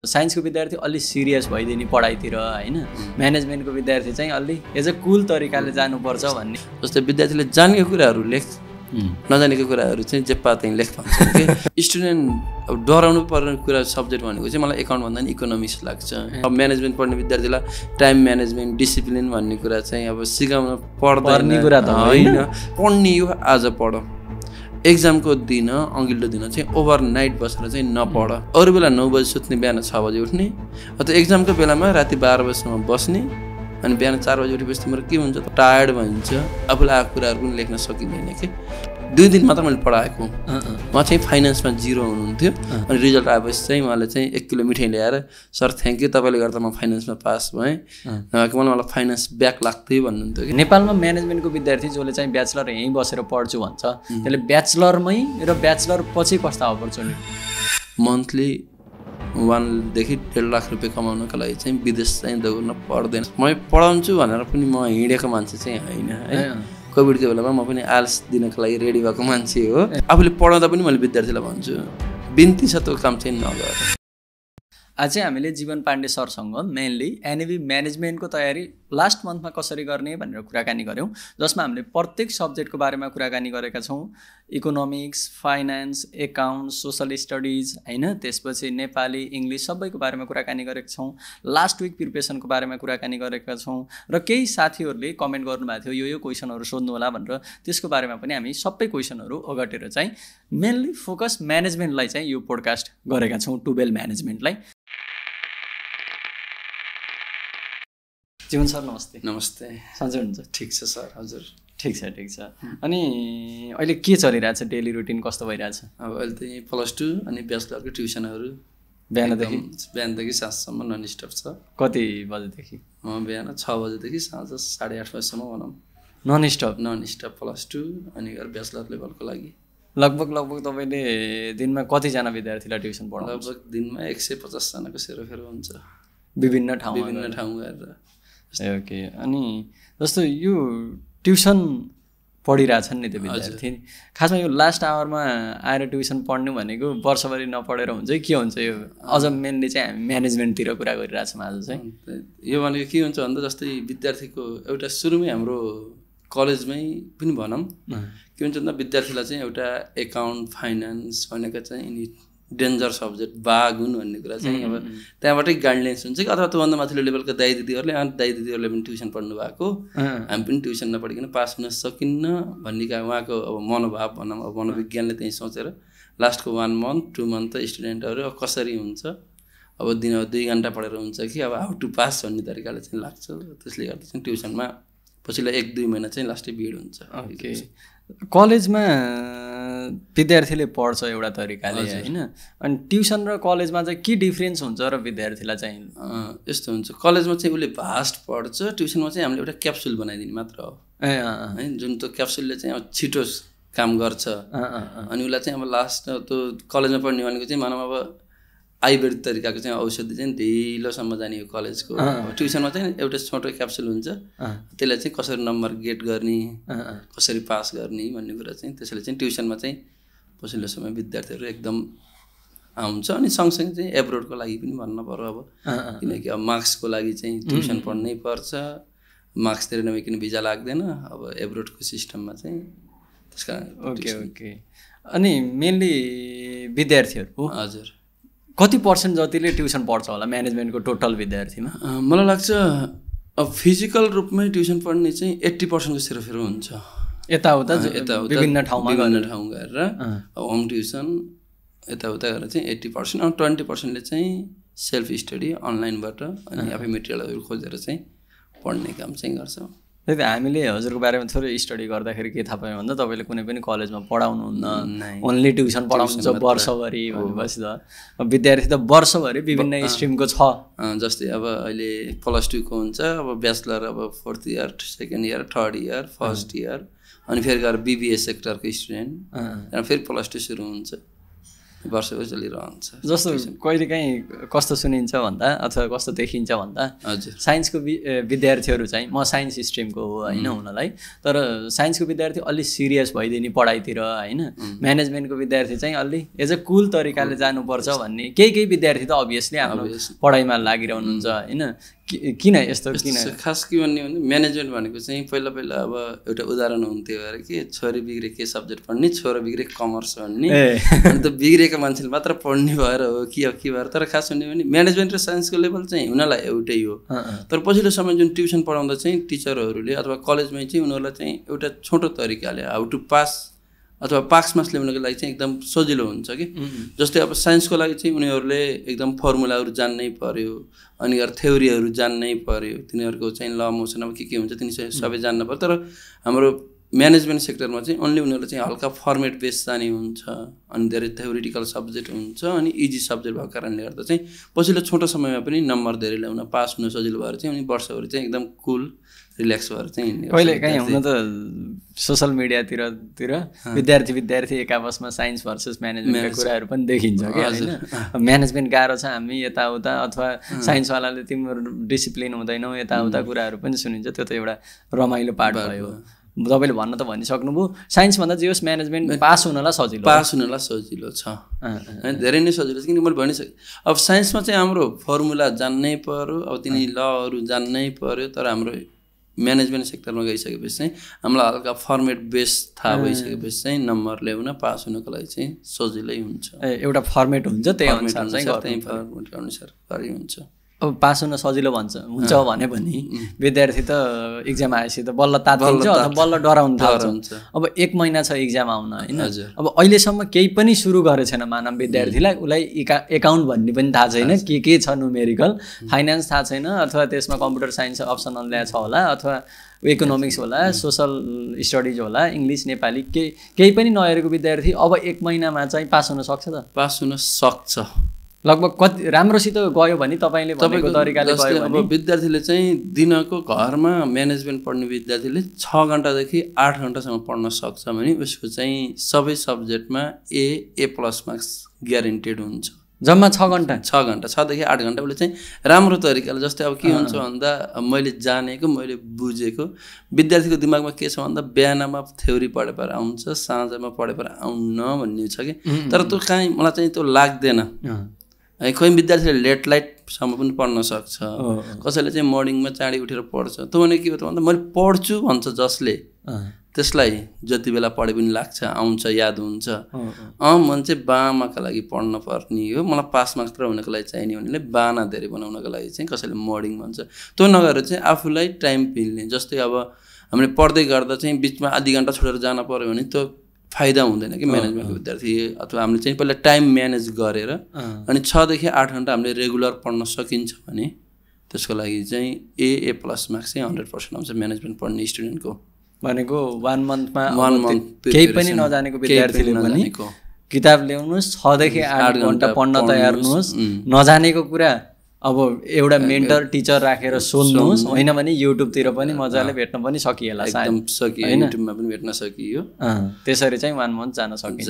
साइन्सको विद्यार्थी अलि सिरियस भइदिने पढाइतिर हैन म्यानेजमेन्टको विद्यार्थी चाहिँ अलि एज अ कुल तरिकाले जानुपर्छ भन्ने जस्तै विद्यार्थीले जानेको कुराहरू लेख नजानेको कुराहरू चाहिँ जे पाते लेख भन्छ कि स्टुडेन्ट अब डराउनु पर्ने कुरा सब्जेक्ट भनेको चाहिँ मलाई एकाउन्ट भन्दा नि इकोनोमिक्स लाग्छ। अब म्यानेजमेन्ट पढ्ने विद्यार्थीलाई टाइम म्यानेजमेन्ट डिसिप्लिन भन्ने कुरा चाहिँ अब सिकाउन पर्ने कुरा त होइन। पढ्ने यो आज पढ, एक्जामको दिन अघिल्लो दिन चाहिँ ओभरनाइट बसेर चाहिँ नपढ। अरू बेला 9 बजी सुत्ने, बिहान 6 बजी उठ्ने, अथवा एक्जामको बेलामा राति 12 बजीसम्म बस्ने अनि बिहान 4 बजी उठेपछि तिम्रो के हुन्छ त टायर्ड भइन्छ, आफूलाई आएको कुराहरू पनि लेख्न सकिँदैन कि। 2 दिन मात्र मैले पढाएको। उहाँ चाहिँ फाइनेन्समा 0 हुनुहुन्थ्यो अनि रिजल्ट आएपछि चाहिँ उहाँले चाहिँ 1 किलो मिठाई ल्याएर सर थ्याङ्क यू तपाईँले गर्दा म फाइनेन्समा पास भएँ, मलाई फाइनेन्स ब्याक लाग्थ्यो भन्नुहुन्थ्यो कि। नेपालमा म्यानेजमेन्टको विद्यार्थी जसले चाहिँ ब्याचलर यहीँ बसेर पढ्छु भन्छ त्यसले ब्याचलरमै र ब्याचलर पछि कस्ता अपर्च्युनिटी मन्थली 1 देखि 1.5 लाख रुपियाँ कमाउनको लागि चाहिँ विदेश चाहिँ दौड्न पर्दैन। म पढाउँछु भनेर पनि म हिँडेको मान्छे चाहिँ होइन है। कोभिडको बेलामा म पनि आल्स दिनको लागि रेडी भएको मान्छे हो। आफूले पढाउँदा पनि मैले विद्यार्थीलाई भन्छु बिन्ती छ त्यो काम चाहिँ नगर। आज चाहिँ हामीले जीवन पाण्डे सरसँग मेनली एनएबी म्यानेजमेन्टको तयारी लास्ट मन्थमा कसरी गर्ने भनेर कुराकानी गऱ्यौँ, जसमा हामीले प्रत्येक सब्जेक्टको बारेमा कुराकानी गरेका छौँ। Economics, finance, account, social studies हैन, त्यसपछि नेपाली, इङ्ग्लिस सबैको बारेमा कुराकानी गरेका छौँ। लास्ट विक प्रिपरेसनको बारेमा कुराकानी गरेका छौँ र केही साथीहरूले कमेन्ट गर्नुभएको थियो यो क्वेसनहरू सोध्नु होला भनेर, त्यसको बारेमा पनि हामी सबै क्वेसनहरू ओगटेर चाहिँ मेनली फोकस म्यानेजमेन्टलाई चाहिँ यो पोडकास्ट गरेका छौँ, टुवेल म्यानेजमेन्टलाई। जीवन सर नमस्ते। नमस्ते। सन्चै हुनुहुन्छ? ठिक छ सर। हजुर ठिक छ ठिक छ। अनि अहिले के चलिरहेछ, डेली रुटिन कस्तो भइरहेछ? अब अहिले चाहिँ +2 अनि ब्याचलरको ट्युसनहरू बिहानदेखि साँझसम्म नन स्टप छ। कति बजेदेखि? बिहान 6 बजेदेखि साँझ 8:30 बजीसम्म भनौँ नन स्टप +2 अनि ब्याचलर लेभलको लागि। लगभग तपाईँले दिनमा कतिजना विद्यार्थीलाई ट्युसन पढाउनु? लगभग दिनमा 150 जनाको सेरोफेरो हुन्छ विभिन्न ठाउँ गएर। ओके। अनि जस्तो यो ट्युसन पढिरहेछन् नि त्यो विद्यार्थी, खासमा यो लास्ट आवरमा आएर ट्युसन पढ्नु भनेको वर्षभरि नपढेर हुन्छ कि के हुन्छ? यो अझ मेनली चाहिँ हामी म्यानेजमेन्टतिर कुरा गरिरहेछौँ आज चाहिँ। यो भनेको के हुन्छ भन्दा जस्तै विद्यार्थीको एउटा सुरुमै हाम्रो कलेजमै पनि भनौँ के हुन्छ भन्दा विद्यार्थीलाई चाहिँ एउटा एकाउन्ट, फाइनेन्स भनेको चाहिँ डेन्जर सब्जेक्ट बागुन भन्ने कुरा चाहिँ अब त्यहाँबाटै गाइडलाइन्स हुन्छ कि, अथवा त्योभन्दा माथिल्लो लेभलको दाइ दिदीहरूले पनि ट्युसन पढ्नु भएको, हामी पनि ट्युसन नपढिकन पास हुन सकिन्न भन्ने उहाँको अब मनोभाव भनौँ, अब मनोविज्ञानले त्यहीँ सोचेर लास्टको 1 मन्थ 2 मन्थ त स्टुडेन्टहरू अब कसरी हुन्छ, अब दिन 2 घन्टा पढेर हुन्छ कि अब हाउ टु पास भन्ने तरिकाले चाहिँ लाग्छ। त्यसले गर्दा चाहिँ ट्युसनमा पछिल्लो 1-2 महिना चाहिँ लास्टै भिड हुन्छ। ओके। कलेजमा विद्यार्थीले पढ्छ एउटा तरिकाले होइन, अनि ट्युसन र कलेजमा चाहिँ के डिफ्रेन्स हुन्छ र विद्यार्थीलाई चाहिँ? यस्तो हुन्छ, कलेजमा चाहिँ उसले भास्ट पढ्छ, ट्युसनमा चाहिँ हामीले एउटा क्याप्सुल बनाइदिने मात्र हो है, जुन त्यो क्याप्सुलले चाहिँ अब छिटो काम गर्छ अनि उसलाई चाहिँ अब लास्ट त्यो कलेजमा पढ्ने भनेको चाहिँ मानव अब आयुर्वेदिक तरिकाको चाहिँ औषधि चाहिँ ढिलोसम्म जाने हो कलेजको। ट्युसनमा चाहिँ एउटा छोटो क्याप्सुल हुन्छ, त्यसलाई चाहिँ कसरी नम्बर गेट गर्ने, कसरी पास गर्ने भन्ने कुरा चाहिँ त्यसैले चाहिँ ट्युसनमा चाहिँ पछिल्लो समय विद्यार्थीहरू एकदम आउँछ। अनि सँगसँगै चाहिँ एब्रोडको लागि पनि भन्नु पर्यो अब, किनकि अब मार्क्सको लागि चाहिँ ट्युसन पढ्नै पर्छ, मार्क्स धेरै नभइकन भिजा लाग्दैन अब एब्रोडको सिस्टममा चाहिँ, त्यस कारण। ओके। अनि मेनली विद्यार्थीहरू हजुर कति % जतिले ट्युसन पढ्छ होला म्यानेजमेन्टको टोटल विद्यार्थीमा? मलाई लाग्छ अब फिजिकल रूपमै ट्युसन पढ्ने चाहिँ 80% को सेरोफेरो हुन्छ। यताउता विभिन्न ठाउँमा गएर होम ट्युसन यताउता गरेर चाहिँ 80%, अनि 20%ले चाहिँ सेल्फ स्टडी अनलाइनबाट अनि आफै मेटेरियलहरू खोजेर चाहिँ पढ्ने काम चाहिँ गर्छ। त्यही त हामीले हजुरको बारेमा थोरै स्टडी गर्दाखेरि के थाहा पायौँ भन्दा तपाईँले कुनै पनि कलेजमा पढाउनुहुन्न, ओन्ली ट्युसन पढाउनुहुन्छ वर्षभरि भनेपछि त विद्यार्थी त वर्षभरि विभिन्न स्ट्रिमको छ। जस्तै अब अहिले +2 को हुन्छ, अब ब्याचलर अब 4th year, 2nd year, 3rd year, 1st year, अनि फेरि गएर BBA सेक्टरको स्टुडेन्ट, फेरि +2 सुरु हुन्छ। वर्षभरि चलिरहन्छ। जस्तो कहिलेकाहीँ कस्तो सुनिन्छ भन्दा अथवा कस्तो देखिन्छ भन्दा हजुर साइन्सको विद्यार्थीहरू चाहिँ म साइन्स स्ट्रिमको हो होइन हुनलाई, तर साइन्सको विद्यार्थी अलि सिरियस भइदिने पढाइतिर होइन, म्यानेजमेन्टको विद्यार्थी चाहिँ अलि एज अ कुल तरिकाले जानुपर्छ भन्ने केही विद्यार्थी त अभियसली आफ्नो पढाइमा लागिरहनुहुन्छ होइन। किन यस्तो किन खास के भन्ने भने म्यानेजमेन्ट भनेको चाहिँ पहिला अब एउटा उदाहरण हुन्थ्यो अरे कि छोरी बिग्रे के सब्जेक्ट पढ्ने, छोरा बिग्रे कमर्स पढ्ने, अनि त बिग्रेको मान्छेले मात्र पढ्ने भएर हो कि के भएर। तर खास भन्यो भने म्यानेजमेन्ट र साइन्सको लेभल चाहिँ हुनलाई एउटै हो, तर पछिल्लो समय जुन ट्युसन पढाउँदा चाहिँ टिचरहरूले अथवा कलेजमै चाहिँ उनीहरूलाई चाहिँ एउटा छोटो तरिकाले हाउ टु पास अथवा पास मार्क्स ल्याउनको लागि चाहिँ एकदम सजिलो हुन्छ कि। जस्तै अब साइन्सको लागि चाहिँ उनीहरूले एकदम फर्मुलाहरू जान्नै पर्यो, अनि थ्योरीहरू जान्नै पर्यो, तिनीहरूको चाहिँ ल मोसन अब के हुन्छ तिनी सबै जान्न पर्यो। तर हाम्रो म्यानेजमेन्ट सेक्टरमा चाहिँ ओन्ली उनीहरूले चाहिँ हल्का फर्मेट बेस जाने हुन्छ, अनि धेरै थ्योरिटिकल सब्जेक्ट हुन्छ, अनि इजी सब्जेक्ट भएको कारणले गर्दा चाहिँ पछिल्लो छोटो समयमा पनि नम्बर धेरै ल्याउन पास हुन सजिलो भएर चाहिँ उनी वर्षभरि चाहिँ एकदम कुल रिल्याक्स भएर चाहिँ कहिले काहीँ हुन त सोसल मिडियातिर विद्यार्थी एक आपसमा साइन्स भर्सेस म्यानेजमेन्टका कुराहरू पनि देखिन्छ कि होइन। म्यानेजमेन्ट गाह्रो छ हामी यताउता, अथवा साइन्सवालाले तिम्रो डिसिप्लिन हुँदैनौ यताउता कुराहरू पनि सुनिन्छ। त्यो त एउटा रमाइलो पार्ट भयो। तपाईँले भन्न त भनिसक्नुभयो साइन्सभन्दा जे होस् म्यानेजमेन्ट पास हुनलाई सजिलो छ, धेरै नै सजिलो छ। किनकि मैले भनिसकेँ अब साइन्समा चाहिँ हाम्रो फर्मुला जान्नै पर्यो, अब तिनी लहरू जान्नै पर्यो, तर हाम्रो म्यानेजमेन्ट सेक्टरमा गइसकेपछि चाहिँ हामीलाई हल्का फर्मेट बेस थाहा भइसकेपछि चाहिँ नम्बर ल्याउन पास हुनको लागि चाहिँ सजिलै हुन्छ। एउटा फर्मेट हुन्छ त्यही अनुसार गरी हुन्छ। अब पास हुन सजिलो हुन्छ भने पनि विद्यार्थी त इक्जाम आएपछि त बल्ल तात्तिन्छ अथवा बल्ल डराउनु थाल्छ। अब 1 महिना छ इक्जाम आउन होइन, अब अहिलेसम्म केही पनि सुरु गरेको छैन मानव विद्यार्थीलाई, उसलाई एकाउन्ट भन्ने पनि थाहा छैन, के छ न्युमेरिकल, फाइनेन्स थाहा छैन, अथवा त्यसमा कम्प्युटर साइन्स अप्सनल ल्याएको छ होला, अथवा इकोनोमिक्स होला, सोसल स्टडिज होला, इङ्ग्लिस नेपाली केही पनि नहेरेको विद्यार्थी अब 1 महिनामा चाहिँ पास हुन सक्छ त? पास हुन सक्छ लगभग कति राम्रोसित गयो भने तपाईँले भनेको तरिकाले गयो भने। अब विद्यार्थीले चाहिँ दिनको घरमा म्यानेजमेन्ट पढ्ने विद्यार्थीले 6 घन्टादेखि 8 घन्टासम्म पढ्न सक्छ भने उसको चाहिँ सबै सब्जेक्टमा ए प्लस मार्क्स ग्यारेन्टेड हुन्छ। जम्मा 6 घन्टा 6 देखि 8 घन्टा उसले चाहिँ राम्रो तरिकाले। जस्तै अब के हुन्छ भन्दा मैले जानेको मैले बुझेको विद्यार्थीको दिमागमा के छ भन्दा बिहानमा थ्योरी पढेर आउँछ, साँझमा पढेर आउन्न भन्ने छ कि। तर त्यो काहीँ मलाई चाहिँ त्यो लाग्दैन। कोही विद्यार्थीले लेट लाइटसम्म पनि पढ्न सक्छ, कसैले चाहिँ मर्निङमा चाँडै उठेर पढ्छ। त्यो भने के हो त भन्दा मैले पढ्छु भन्छ जसले, त्यसलाई जति बेला पढे पनि लाग्छ, आउँछ, याद हुन्छ। मन चाहिँ बामाका लागि पढ्न पर्ने हो, मलाई पास मात्र हुनको लागि चाहिने भनेले बाना धेरै बनाउनको लागि चाहिँ कसैले मर्निङ भन्छ। त्यो नगरेर चाहिँ आफूलाई टाइम मिल्ने। जस्तै अब हामीले पढ्दै गर्दा चाहिँ बिचमा आधी घन्टा छोडेर जान पर्यो भने त्यो फाइदा हुँदैन कि म्यानेजमेन्टको विद्यार्थी। अथवा हामीले चाहिँ पहिला टाइम म्यानेज गरेर अनि 6 देखि 8 घन्टा हामीले रेगुलर पढ्न सकिन्छ भने त्यसको लागि चाहिँ ए प्लस मार्क्स चाहिँ 100% आउँछ म्यानेजमेन्ट पढ्ने स्टुडेन्टको। भनेको 1 मन्थमा केही पनि नजानेको विद्यार्थीले पनि किताब ल्याउनुहोस्, 6 देखि 8 घन्टा पढ्न तयार हुनुहोस्, नजानेको कुरा अब एउटा मेन्टर टिचर राखेर सोध्नुहोस्, होइन भने युट्युबतिर पनि मजाले भेट्न पनि सकिएला, युट्युबमा पनि भेट्न सकियो। त्यसरी चाहिँ 1 मन्थ जान सकिन्छ।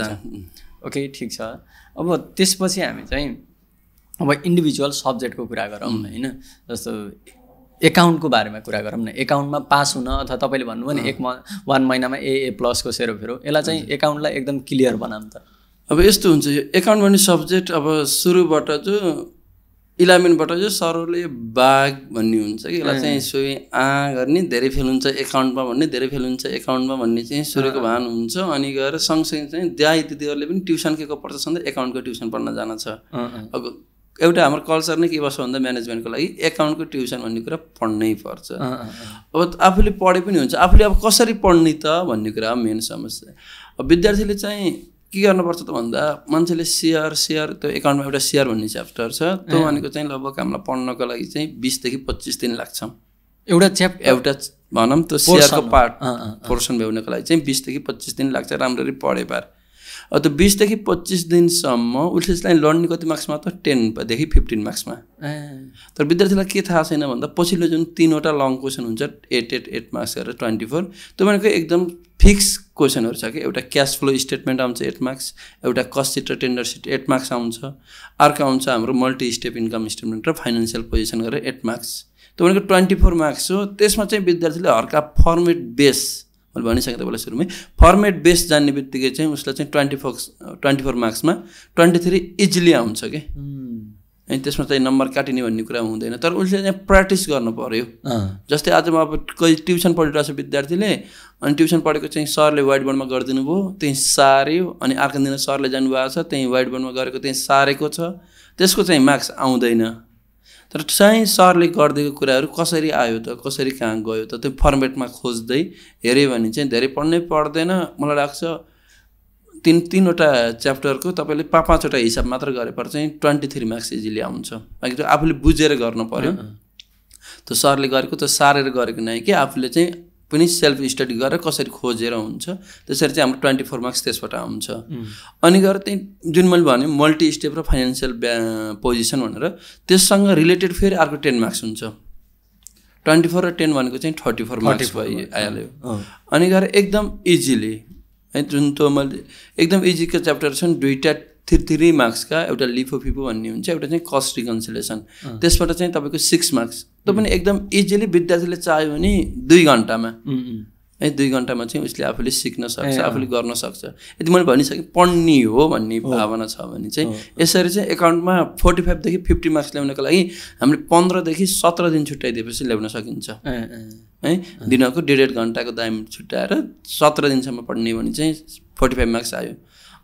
ओके ठिक छ। अब त्यसपछि हामी चाहिँ अब इन्डिभिजुअल सब्जेक्टको कुरा गरौँ न होइन। जस्तो एकाउन्टको बारेमा कुरा गरौँ न। एकाउन्टमा पास हुन अथवा तपाईँले भन्नुभयो नि 1 महिनामा ए प्लसको सेरोफेरो, यसलाई चाहिँ एकाउन्टलाई एकदम क्लियर बनाऊँ त। अब यस्तो हुन्छ यो एकाउन्ट भन्ने सब्जेक्ट अब सुरुबाट जो 11बाट जो सरले बाघ भन्ने हुन्छ कि यसलाई चाहिँ सोही गर्ने धेरै फेल हुन्छ एकाउन्टमा भन्ने, धेरै फेल हुन्छ एकाउन्टमा भन्ने चाहिँ सुरुको भान हुन्छ। अनि गएर सँगसँगै चाहिँ दाइ दिदीहरूले पनि ट्युसन के को पर्छ सधैँ एकाउन्टको ट्युसन पढ्न जान छ। अब एउटा हाम्रो कल्चर नै के बस्छ भन्दा म्यानेजमेन्टको लागि एकाउन्टको ट्युसन भन्ने कुरा पढ्नै पर्छ। अब आफूले पढे पनि हुन्छ, आफूले अब कसरी पढ्ने त भन्ने कुरा हो मेन समस्या। अब विद्यार्थीले चाहिँ के गर्नुपर्छ त भन्दा मान्छेले सेयर त्यो एकाउन्टमा एउटा सेयर भन्ने च्याप्टर छ, त्यो भनेको चाहिँ लगभग हामीलाई पढ्नको लागि चाहिँ 20 देखि 25 दिन लाग्छ। एउटा भनौँ त्यो सेयरको पार्ट पोर्सन भ्याउनको लागि चाहिँ 20 देखि 25 दिन लाग्छ राम्ररी पढे पार। अब त्यो 20 देखि 25 दिनसम्म उसले चाहिँ लर्निङ कति मार्क्समा त 10 देखि 15 मार्क्समा। तर विद्यार्थीलाई के थाहा छैन भन्दा पछिल्लो जुन 3वटा लङ क्वेसन हुन्छ 8 मार्क्स गरेर 24 त्यो भनेको एकदम फिक्स क्वेसनहरू छ कि एउटा क्यास फ्लो स्टेटमेन्ट आउँछ 8 मार्क्स, एउटा कस्ट सिट र टेन्डर सिट 8 मार्क्स आउँछ, अर्को आउँछ हाम्रो मल्टी स्टेप इन्कम स्टेटमेन्ट र फाइनेन्सियल पोजिसन गरेर 8 मार्क्स। त्यो भनेको 24 मार्क्स हो। त्यसमा चाहिँ विद्यार्थीले हल्का फर्मेट बेस मैले भनिसकेँ तपाईँलाई सुरुमै, फर्मेट बेस जान्ने बित्तिकै चाहिँ उसलाई चाहिँ 24 मार्क्समा 23 इजिली आउँछ कि। अनि त्यसमा चाहिँ नम्बर काटिने भन्ने कुरा हुँदैन, तर उसले चाहिँ प्र्याक्टिस गर्नु पर्यो। जस्तै आज म अब कोही ट्युसन पढिरहेको छ विद्यार्थीले, अनि ट्युसन पढेको चाहिँ सरले व्हाइट बोर्डमा गरिदिनु भयो, त्यहीँ सार्यो, अनि अर्को दिन सरले जानुभएको छ त्यहीँ व्हाइट बोर्डमा गरेको त्यहीँ सारेको छ, त्यसको चाहिँ मार्क्स आउँदैन। तर चाहिँ सरले गरिदिएको कुराहरू कसरी आयो त, कसरी कहाँ गयो त, त्यो फर्मेटमा खोज्दै हेऱ्यो भने चाहिँ धेरै पढ्नै पर्दैन। मलाई लाग्छ तीनवटा च्याप्टरको तपाईँले 5-5वटा हिसाब मात्र गरेपर चाहिँ 23 मार्क्स इजिली आउँछ। बाँकी त्यो आफूले बुझेर गर्नु पर्यो। त्यो सरले गरेको त सारेर गरेको नै कि आफूले चाहिँ पनि सेल्फ स्टडी गरेर कसरी खोजेर हुन्छ, त्यसरी चाहिँ हाम्रो 24 मार्क्स त्यसबाट आउँछ। अनि गएर त्यही जुन मैले भने मल्टी स्टेप र फाइनेन्सियल पोजिसन भनेर त्यससँग रिलेटेड फेरि अर्को 10 मार्क्स हुन्छ। 24 र 10 भनेको चाहिँ 34 मार्क्स आइहाल्यो। अनि गएर एकदम इजिली है जुन त मैले एकदम इजीको च्याप्टर छन् 2टा 3 मार्क्सका, एउटा लिफो फिफो भन्ने हुन्छ, एउटा चाहिँ कस्ट रिकन्सिलेसन, त्यसबाट चाहिँ तपाईँको 6 मार्क्स। त्यो पनि एकदम इजिली विद्यार्थीले चाह्यो भने 2 घन्टामा है 2 घन्टामा चाहिँ उसले आफूले सिक्न सक्छ, आफूले गर्न सक्छ। यदि मैले भनिसकेँ पढ्ने हो भन्ने भावना छ भने चाहिँ यसरी चाहिँ एकाउन्टमा 45 देखि 50 मार्क्स ल्याउनको लागि हामीले 15 देखि 17 दिन छुट्याइदिएपछि ल्याउन सकिन्छ है। दिनको 1.5 घन्टाको टाइम छुट्याएर 17 दिनसम्म पढ्ने भने चाहिँ 45 मार्क्स आयो।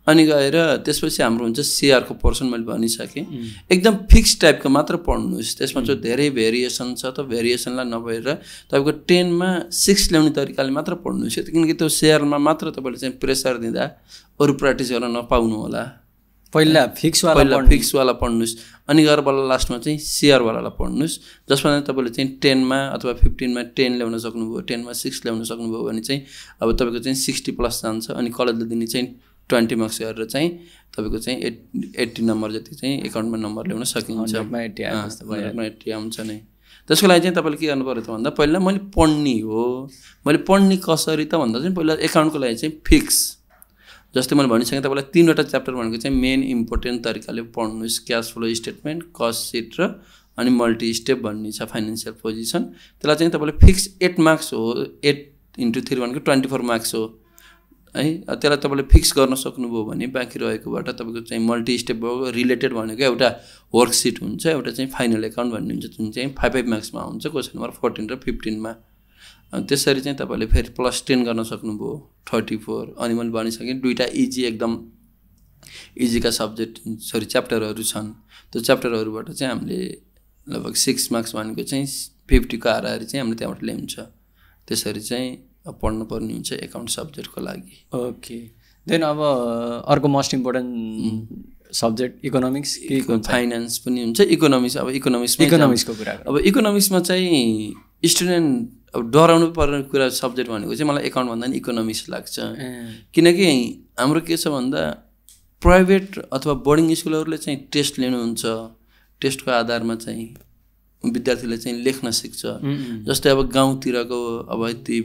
अनि गएर त्यसपछि हाम्रो हुन्छ सिआरको पोर्सन मैले भनिसकेँ, एकदम फिक्स टाइपको मात्र पढ्नुहोस्। त्यसमा चाहिँ धेरै भेरिएसन छ, त भेरिएसनलाई नभएर तपाईँको 10मा 6 ल्याउने तरिकाले मात्र पढ्नुहोस्, किनकि त्यो सिआरमा मात्र तपाईँले चाहिँ प्रेसर दिँदा अरू प्र्याक्टिस गर्न नपाउनु होला। पहिला फिक्सवाला पढ्नुहोस्, अनि गएर बल्ल लास्टमा चाहिँ सिआरवालालाई पढ्नुहोस्, जसमा तपाईँले चाहिँ 10मा अथवा 15मा 10 ल्याउन सक्नुभयो, 10मा 6 ल्याउन सक्नुभयो भने चाहिँ अब तपाईँको चाहिँ 60+ जान्छ। अनि कलेजले दिने चाहिँ 20 मार्क्स गरेर चाहिँ तपाईँको चाहिँ 80 नम्बर जति चाहिँ एकाउन्टमा नम्बर ल्याउन सकिन्छ। 80 आउँछ नै। त्यसको लागि चाहिँ तपाईँले के गर्नु पऱ्यो त भन्दा पहिला मैले पढ्ने हो, मैले पढ्ने कसरी त भन्दा चाहिँ पहिला एकाउन्टको लागि चाहिँ फिक्स, जस्तै मैले भनिसकेँ तपाईँलाई 3वटा च्याप्टर भनेको चाहिँ मेन इम्पोर्टेन्ट तरिकाले पढ्नुहोस्। Cash flow statement, cost seat र अनि मल्टी स्टेप भन्ने छ फाइनेन्सियल पोजिसन। त्यसलाई चाहिँ तपाईँले फिक्स 8 मार्क्स हो, 8 × 3 भनेको 24 मार्क्स हो है। त्यसलाई तपाईँले फिक्स गर्न सक्नुभयो भने बाँकी रहेकोबाट तपाईँको चाहिँ मल्टी स्टेप रिलेटेड भनेको एउटा वर्कसिट हुन्छ, एउटा चाहिँ फाइनल एकाउन्ट भन्ने हुन्छ, जुन चाहिँ 5 मार्क्समा हुन्छ, क्वेसन नम्बर 14 र 15मा। त्यसरी चाहिँ तपाईँले फेरि +10 गर्न सक्नुभयो 34। अनि मैले भनिसकेँ 2टा इजी एकदम इजीका सब्जेक्ट च्याप्टरहरू छन्, त्यो च्याप्टरहरूबाट चाहिँ हामीले लगभग 6 मार्क्स भनेको चाहिँ 50को हाराहारी चाहिँ हामीले त्यहाँबाट ल्याउँछ। त्यसरी चाहिँ पढ्नु पर्ने हुन्छ एकाउन्ट सब्जेक्टको लागि। ओके, देन अब अर्को most important subject economics, finance पनि हुन्छ, इकोनोमिक्स। अब इकोनोमिक्सको कुरा अब इकोनोमिक्समा चाहिँ स्टुडेन्ट अब डराउनु पर्ने कुरा सब्जेक्ट भनेको चाहिँ मलाई एकाउन्ट भन्दा नि इकोनोमिक्स लाग्छ। किनकि हाम्रो के छ भन्दा प्राइभेट अथवा बोर्डिङ स्कुलहरूले चाहिँ टेस्ट लिनुहुन्छ, टेस्टको आधारमा चाहिँ विद्यार्थीले चाहिँ लेख्न सिक्छ। जस्तै अब गाउँतिरको अब यति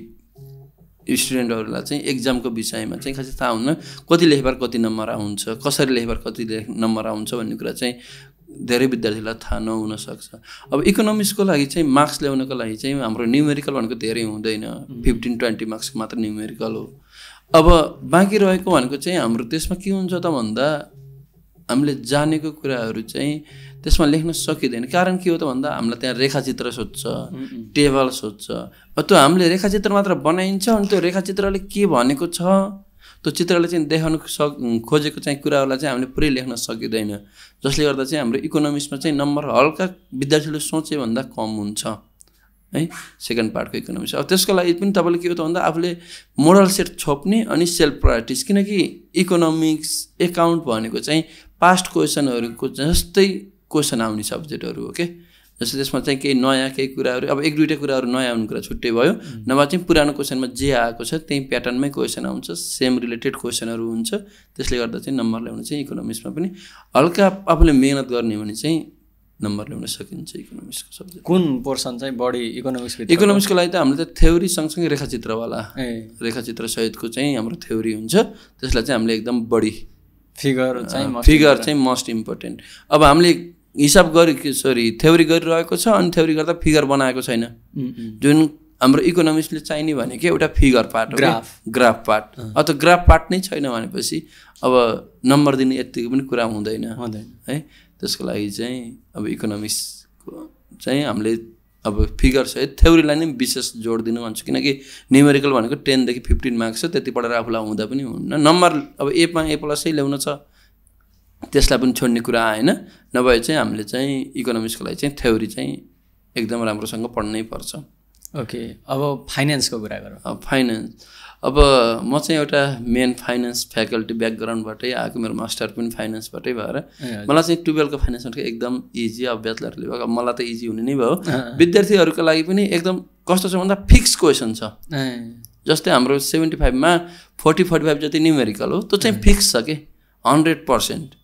स्टुडेन्टहरूलाई चाहिँ एक्जामको विषयमा चाहिँ खासै थाहा हुन्न, कति लेखेर कति नम्बर आउँछ, कसरी लेखेर कति नम्बर आउँछ भन्ने कुरा चाहिँ धेरै विद्यार्थीलाई थाहा नहुन सक्छ। अब इकोनोमिक्सको लागि चाहिँ मार्क्स ल्याउनको लागि चाहिँ हाम्रो न्युमेरिकल भनेको धेरै हुँदैन, 15-20 मार्क्सको मात्र न्युमेरिकल हो। अब बाँकी रहेको भनेको चाहिँ हाम्रो त्यसमा के हुन्छ त भन्दा हामीले जानेको कुराहरू चाहिँ त्यसमा लेख्न सकिँदैन। कारण के हो त भन्दा हामीलाई त्यहाँ रेखाचित्र सोध्छ, टेबल सोध्छ। त्यो हामीले रेखाचित्र मात्र बनाइन्छ, अनि त्यो रेखाचित्रले के भनेको छ, त्यो चित्रले चाहिँ देखाउनु खोजेको चाहिँ कुराहरूलाई चाहिँ हामीले पुरै लेख्न सकिँदैन, जसले गर्दा चाहिँ हाम्रो इकोनोमिक्समा चाहिँ नम्बर हल्का विद्यार्थीले सोचे भन्दा कम हुन्छ है सेकेन्ड पार्टको इकोनोमिक्स। अब त्यसको लागि पनि तपाईँले के हो त भन्दा आफूले मोडल सेट छोप्ने अनि सेल्फ प्र्याक्टिस, किनकि इकोनोमिक्स एकाउन्ट भनेको चाहिँ पास्ट क्वेसनहरूको जस्तै क्वेसन आउने सब्जेक्टहरू हो के। जस्तो त्यसमा चाहिँ केही नयाँ केही कुराहरू अब 1-2 कुराहरू नयाँ आउने कुरा छुट्टै भयो, नभए चाहिँ पुरानो क्वेसनमा जे आएको छ त्यही प्याटर्नमै क्वेसन आउँछ, सेम रिलेटेड क्वेसनहरू हुन्छ। त्यसले गर्दा चाहिँ नम्बर ल्याउनु चाहिँ इकोनोमिक्समा पनि हल्का आफूले मेहनत गर्ने भने चाहिँ नम्बर ल्याउन सकिन्छ इकोनोमिक्सको सब्जेक्ट। कुन पोर्सन चाहिँ बढी इकोनोमिक्सको लागि त हामीले त थ्योरी सँगसँगै रेखाचित्रवाला रेखाचित्र सहितको चाहिँ हाम्रो थ्योरी हुन्छ, त्यसलाई चाहिँ हामीले एकदम बढी फिगर चाहिँ मस्ट इम्पोर्टेन्ट। अब हामीले हिसाब थ्योरी गरिरहेको छ अनि थ्योरी गर्दा फिगर बनाएको छैन, जुन हाम्रो इकोनोमिक्सले चाहिने भनेको एउटा फिगर पार्ट हो, ग्राफ पार्ट। अथवा ग्राफ पार्ट नै छैन भनेपछि अब नम्बर दिने यतिको पनि कुरा हुँदैन है। त्यसको लागि चाहिँ अब इकोनोमिक्सको चाहिँ हामीले अब फिगर सहित थ्योरीलाई नै विशेष जोड दिनु भन्छु, किनकि न्युमेरिकल भनेको 10 देखि 15 मार्क्स छ, त्यति पढेर आफूलाई हुँदा पनि हुन्न। नम्बर अब एमा A+ ल्याउन छ त्यसलाई पनि छोड्ने कुरा आएन, नभए चाहिँ हामीले चाहिँ इकोनोमिक्सको लागि चाहिँ थ्योरी चाहिँ एकदम राम्रोसँग पढ्नै पर्छ। ओके, अब फाइनेन्सको कुरा गरौँ। फाइनेन्स अब म चाहिँ एउटा मेन फाइनेन्स फ्याकल्टी ब्याकग्राउन्डबाटै आएको, मेरो मास्टर पनि फाइनेन्सबाटै भएर मलाई चाहिँ 12को फाइनेन्स भनेको एकदम इजी। अब ब्याचलरले भयो, अब मलाई त इजी हुने नै भयो, विद्यार्थीहरूको लागि पनि एकदम कस्तो छ भन्दा फिक्स क्वेसन छ। जस्तै हाम्रो 75मा 40-45 जति न्युमेरिकल हो, त्यो चाहिँ फिक्स छ कि 100%।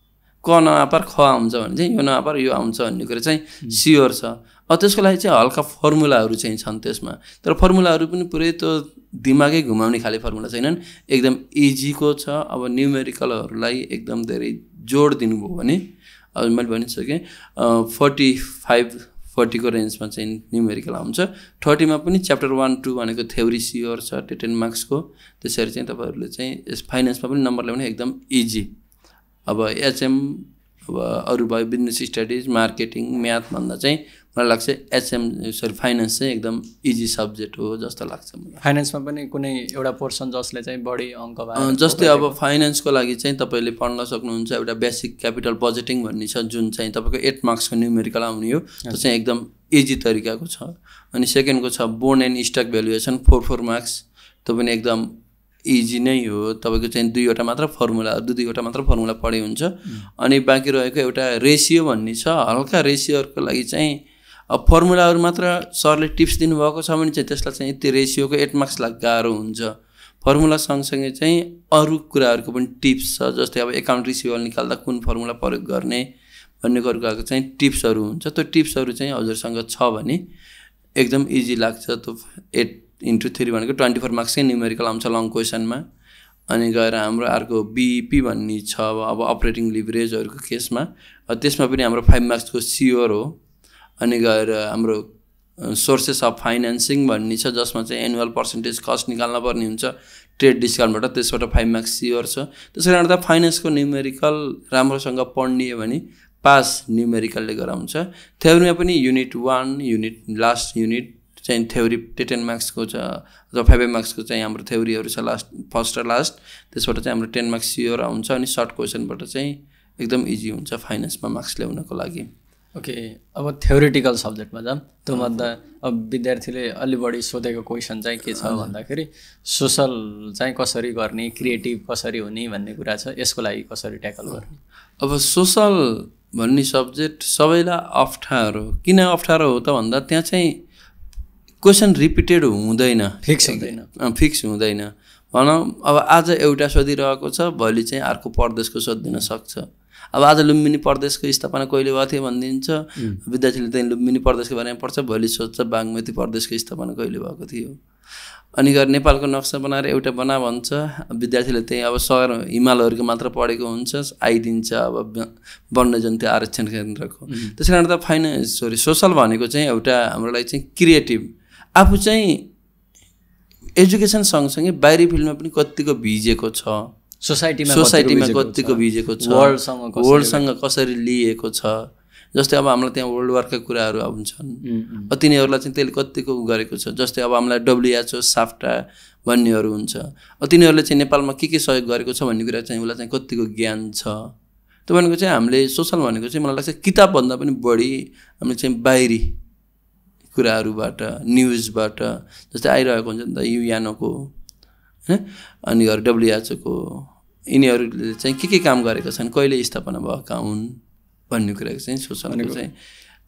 क नआपार ख आउँछ भने चाहिँ यो नआपार यो आउँछ भन्ने कुरा चाहिँ स्योर छ। अब त्यसको लागि चाहिँ हल्का फर्मुलाहरू चाहिँ छन् त्यसमा, तर फर्मुलाहरू पनि पुरै त्यो दिमागै घुमाउने खाले फर्मुला छैनन्, एकदम इजीको छ। अब न्युमेरिकलहरूलाई एकदम धेरै जोड दिनुभयो भने अब मैले भनिसकेँ 45-40को रेन्जमा चाहिँ न्युमेरिकल आउँछ। 30मा पनि च्याप्टर 1-2 भनेको थ्योरी स्योर छ 10 मार्क्सको। त्यसरी चाहिँ तपाईँहरूले चाहिँ यस फाइनेन्समा पनि नम्बर ल्याउने एकदम इजी। अब एचएम अब अरू भयो बिजनेस स्टडिज, मार्केटिङ, म्याथ भन्दा चाहिँ मलाई लाग्छ फाइनेन्स चाहिँ एकदम इजी सब्जेक्ट हो जस्तो लाग्छ मलाई। फाइनेन्समा पनि कुनै एउटा पोर्सन जसले चाहिँ बढी अङ्क भयो, जस्तै अब फाइनेन्सको लागि चाहिँ तपाईँले पढ्न सक्नुहुन्छ एउटा बेसिक क्यापिटल बजेटिङ भन्ने छ, जुन चाहिँ तपाईँको 8 मार्क्सको न्युमेरिकल आउने हो, त्यो चाहिँ एकदम इजी तरिकाको छ। अनि सेकेन्डको छ बोर्न एन्ड स्टक भ्यालुएसन 4 मार्क्स, त्यो पनि एकदम इजी नै हो। तपाईँको चाहिँ 2वटा मात्र फर्मुला 2-2वटा मात्र फर्मुला पढे हुन्छ। अनि बाँकी रहेको एउटा रेसियो भन्ने छ, हल्का रेसियोहरूको लागि चाहिँ अब फर्मुलाहरू मात्र सरले टिप्स दिनुभएको छ भने चाहिँ त्यसलाई चाहिँ यति रेसियोको 8 मार्क्स गाह्रो हुन्छ। फर्मुला सँगसँगै चाहिँ अरू कुराहरूको पनि टिप्स छ, जस्तै अब एकाउन्ट रिसिभेबल निकाल्दा कुन फर्मुला प्रयोग गर्ने भन्ने कुराको चाहिँ टिप्सहरू हुन्छ। त्यो टिप्सहरू चाहिँ हजुरसँग छ भने एकदम इजी लाग्छ। त्यो 8x3 भनेको 24 मार्क्सकै न्युमेरिकल आउँछ लङ क्वेसनमा। अनि गएर हाम्रो अर्को बिइपी भन्ने छ अब अपरेटिङ लिभरेजहरूको केसमा, त्यसमा पनि हाम्रो 5 मार्क्सको स्योर हो। अनि गएर हाम्रो सोर्सेस अफ फाइनेन्सिङ भन्ने छ, जसमा चाहिँ एनुअल पर्सेन्टेज कस्ट निकाल्न पर्ने हुन्छ ट्रेड डिस्काउन्टबाट, त्यसबाट 5 मार्क्स स्योर छ। त्यसैले गर्दा फाइनेन्सको न्युमेरिकल राम्रोसँग पढ्ने हो भने पास न्युमेरिकलले गराउँछ। थ्योरीमा पनि युनिट 1 लास्ट युनिट चाहिँ थ्योरी 10 मार्क्सको छ, अथवा 5 मार्क्सको चाहिँ हाम्रो थ्योरीहरू छ लास्ट फर्स्ट र लास्ट, त्यसबाट चाहिँ हाम्रो 10 मार्क्स स्योर आउँछ। अनि सर्ट क्वेसनबाट चाहिँ एकदम इजी हुन्छ फाइनेन्समा मार्क्स ल्याउनको लागि। ओके, अब थ्योरिटिकल सब्जेक्टमा जाऊँ। त्योभन्दा अब विद्यार्थीले अलि बढी सोधेको क्वेसन चाहिँ के छ भन्दाखेरि सोसल चाहिँ कसरी गर्ने, क्रिएटिभ कसरी हुने भन्ने कुरा छ, यसको लागि कसरी ट्याकल गर्ने। अब सोसल भन्ने सब्जेक्ट सबैलाई अप्ठ्यारो किन अप्ठ्यारो हो त भन्दा त्यहाँ चाहिँ क्वेसन रिपिटेड हुँदैन, फिक्स हुँदैन। भनौँ अब आज एउटा सोधिरहेको छ, भोलि चाहिँ अर्को प्रदेशको सोधिदिन सक्छ। अब आज लुम्बिनी प्रदेशको स्थापना कहिले भएको थियो भनिदिन्छ, विद्यार्थीले चाहिँ लुम्बिनी प्रदेशको बारेमा पढ्छ, भोलि सोध्छ बागमती प्रदेशको स्थापना कहिले भएको थियो। अनि गएर नेपालको नक्सा बनाएर एउटा बना भन्छ, विद्यार्थीले चाहिँ अब सहर हिमालहरूको मात्र पढेको हुन्छ, आइदिन्छ अब वन्यजन्तु आरक्षण केन्द्रको। त्यसै कारण त सोसल भनेको चाहिँ एउटा हाम्रो लागि चाहिँ क्रिएटिभ, आफू चाहिँ एजुकेसन सँगसँगै बाहिरी फिल्डमा पनि कतिको भिजेको छ, सोसाइटीमा कतिको भिजेको छ, वर्ल्डसँग कसरी लिएको छ। जस्तै अब हामीलाई त्यहाँ वर्ल्ड वारका कुराहरू आउँछन्, तिनीहरूलाई चाहिँ त्यसले कतिको गरेको छ। जस्तै अब हामीलाई WHO साफ्टा भन्नेहरू हुन्छ, तिनीहरूले चाहिँ नेपालमा के सहयोग गरेको छ भन्ने कुरा चाहिँ उसलाई चाहिँ कतिको ज्ञान छ। त्यो भनेको चाहिँ हामीले सोसल भनेको चाहिँ मलाई लाग्छ किताबभन्दा पनि बढी हामीले चाहिँ बाहिरी कुराहरूबाट, न्युजबाट, जस्तै आइरहेको हुन्छ नि त युएनको अनि गएर WHO यिनीहरूले चाहिँ के काम गरेका छन्, कहिले स्थापना भएका हुन् भन्ने कुराको चाहिँ सोसलको चाहिँ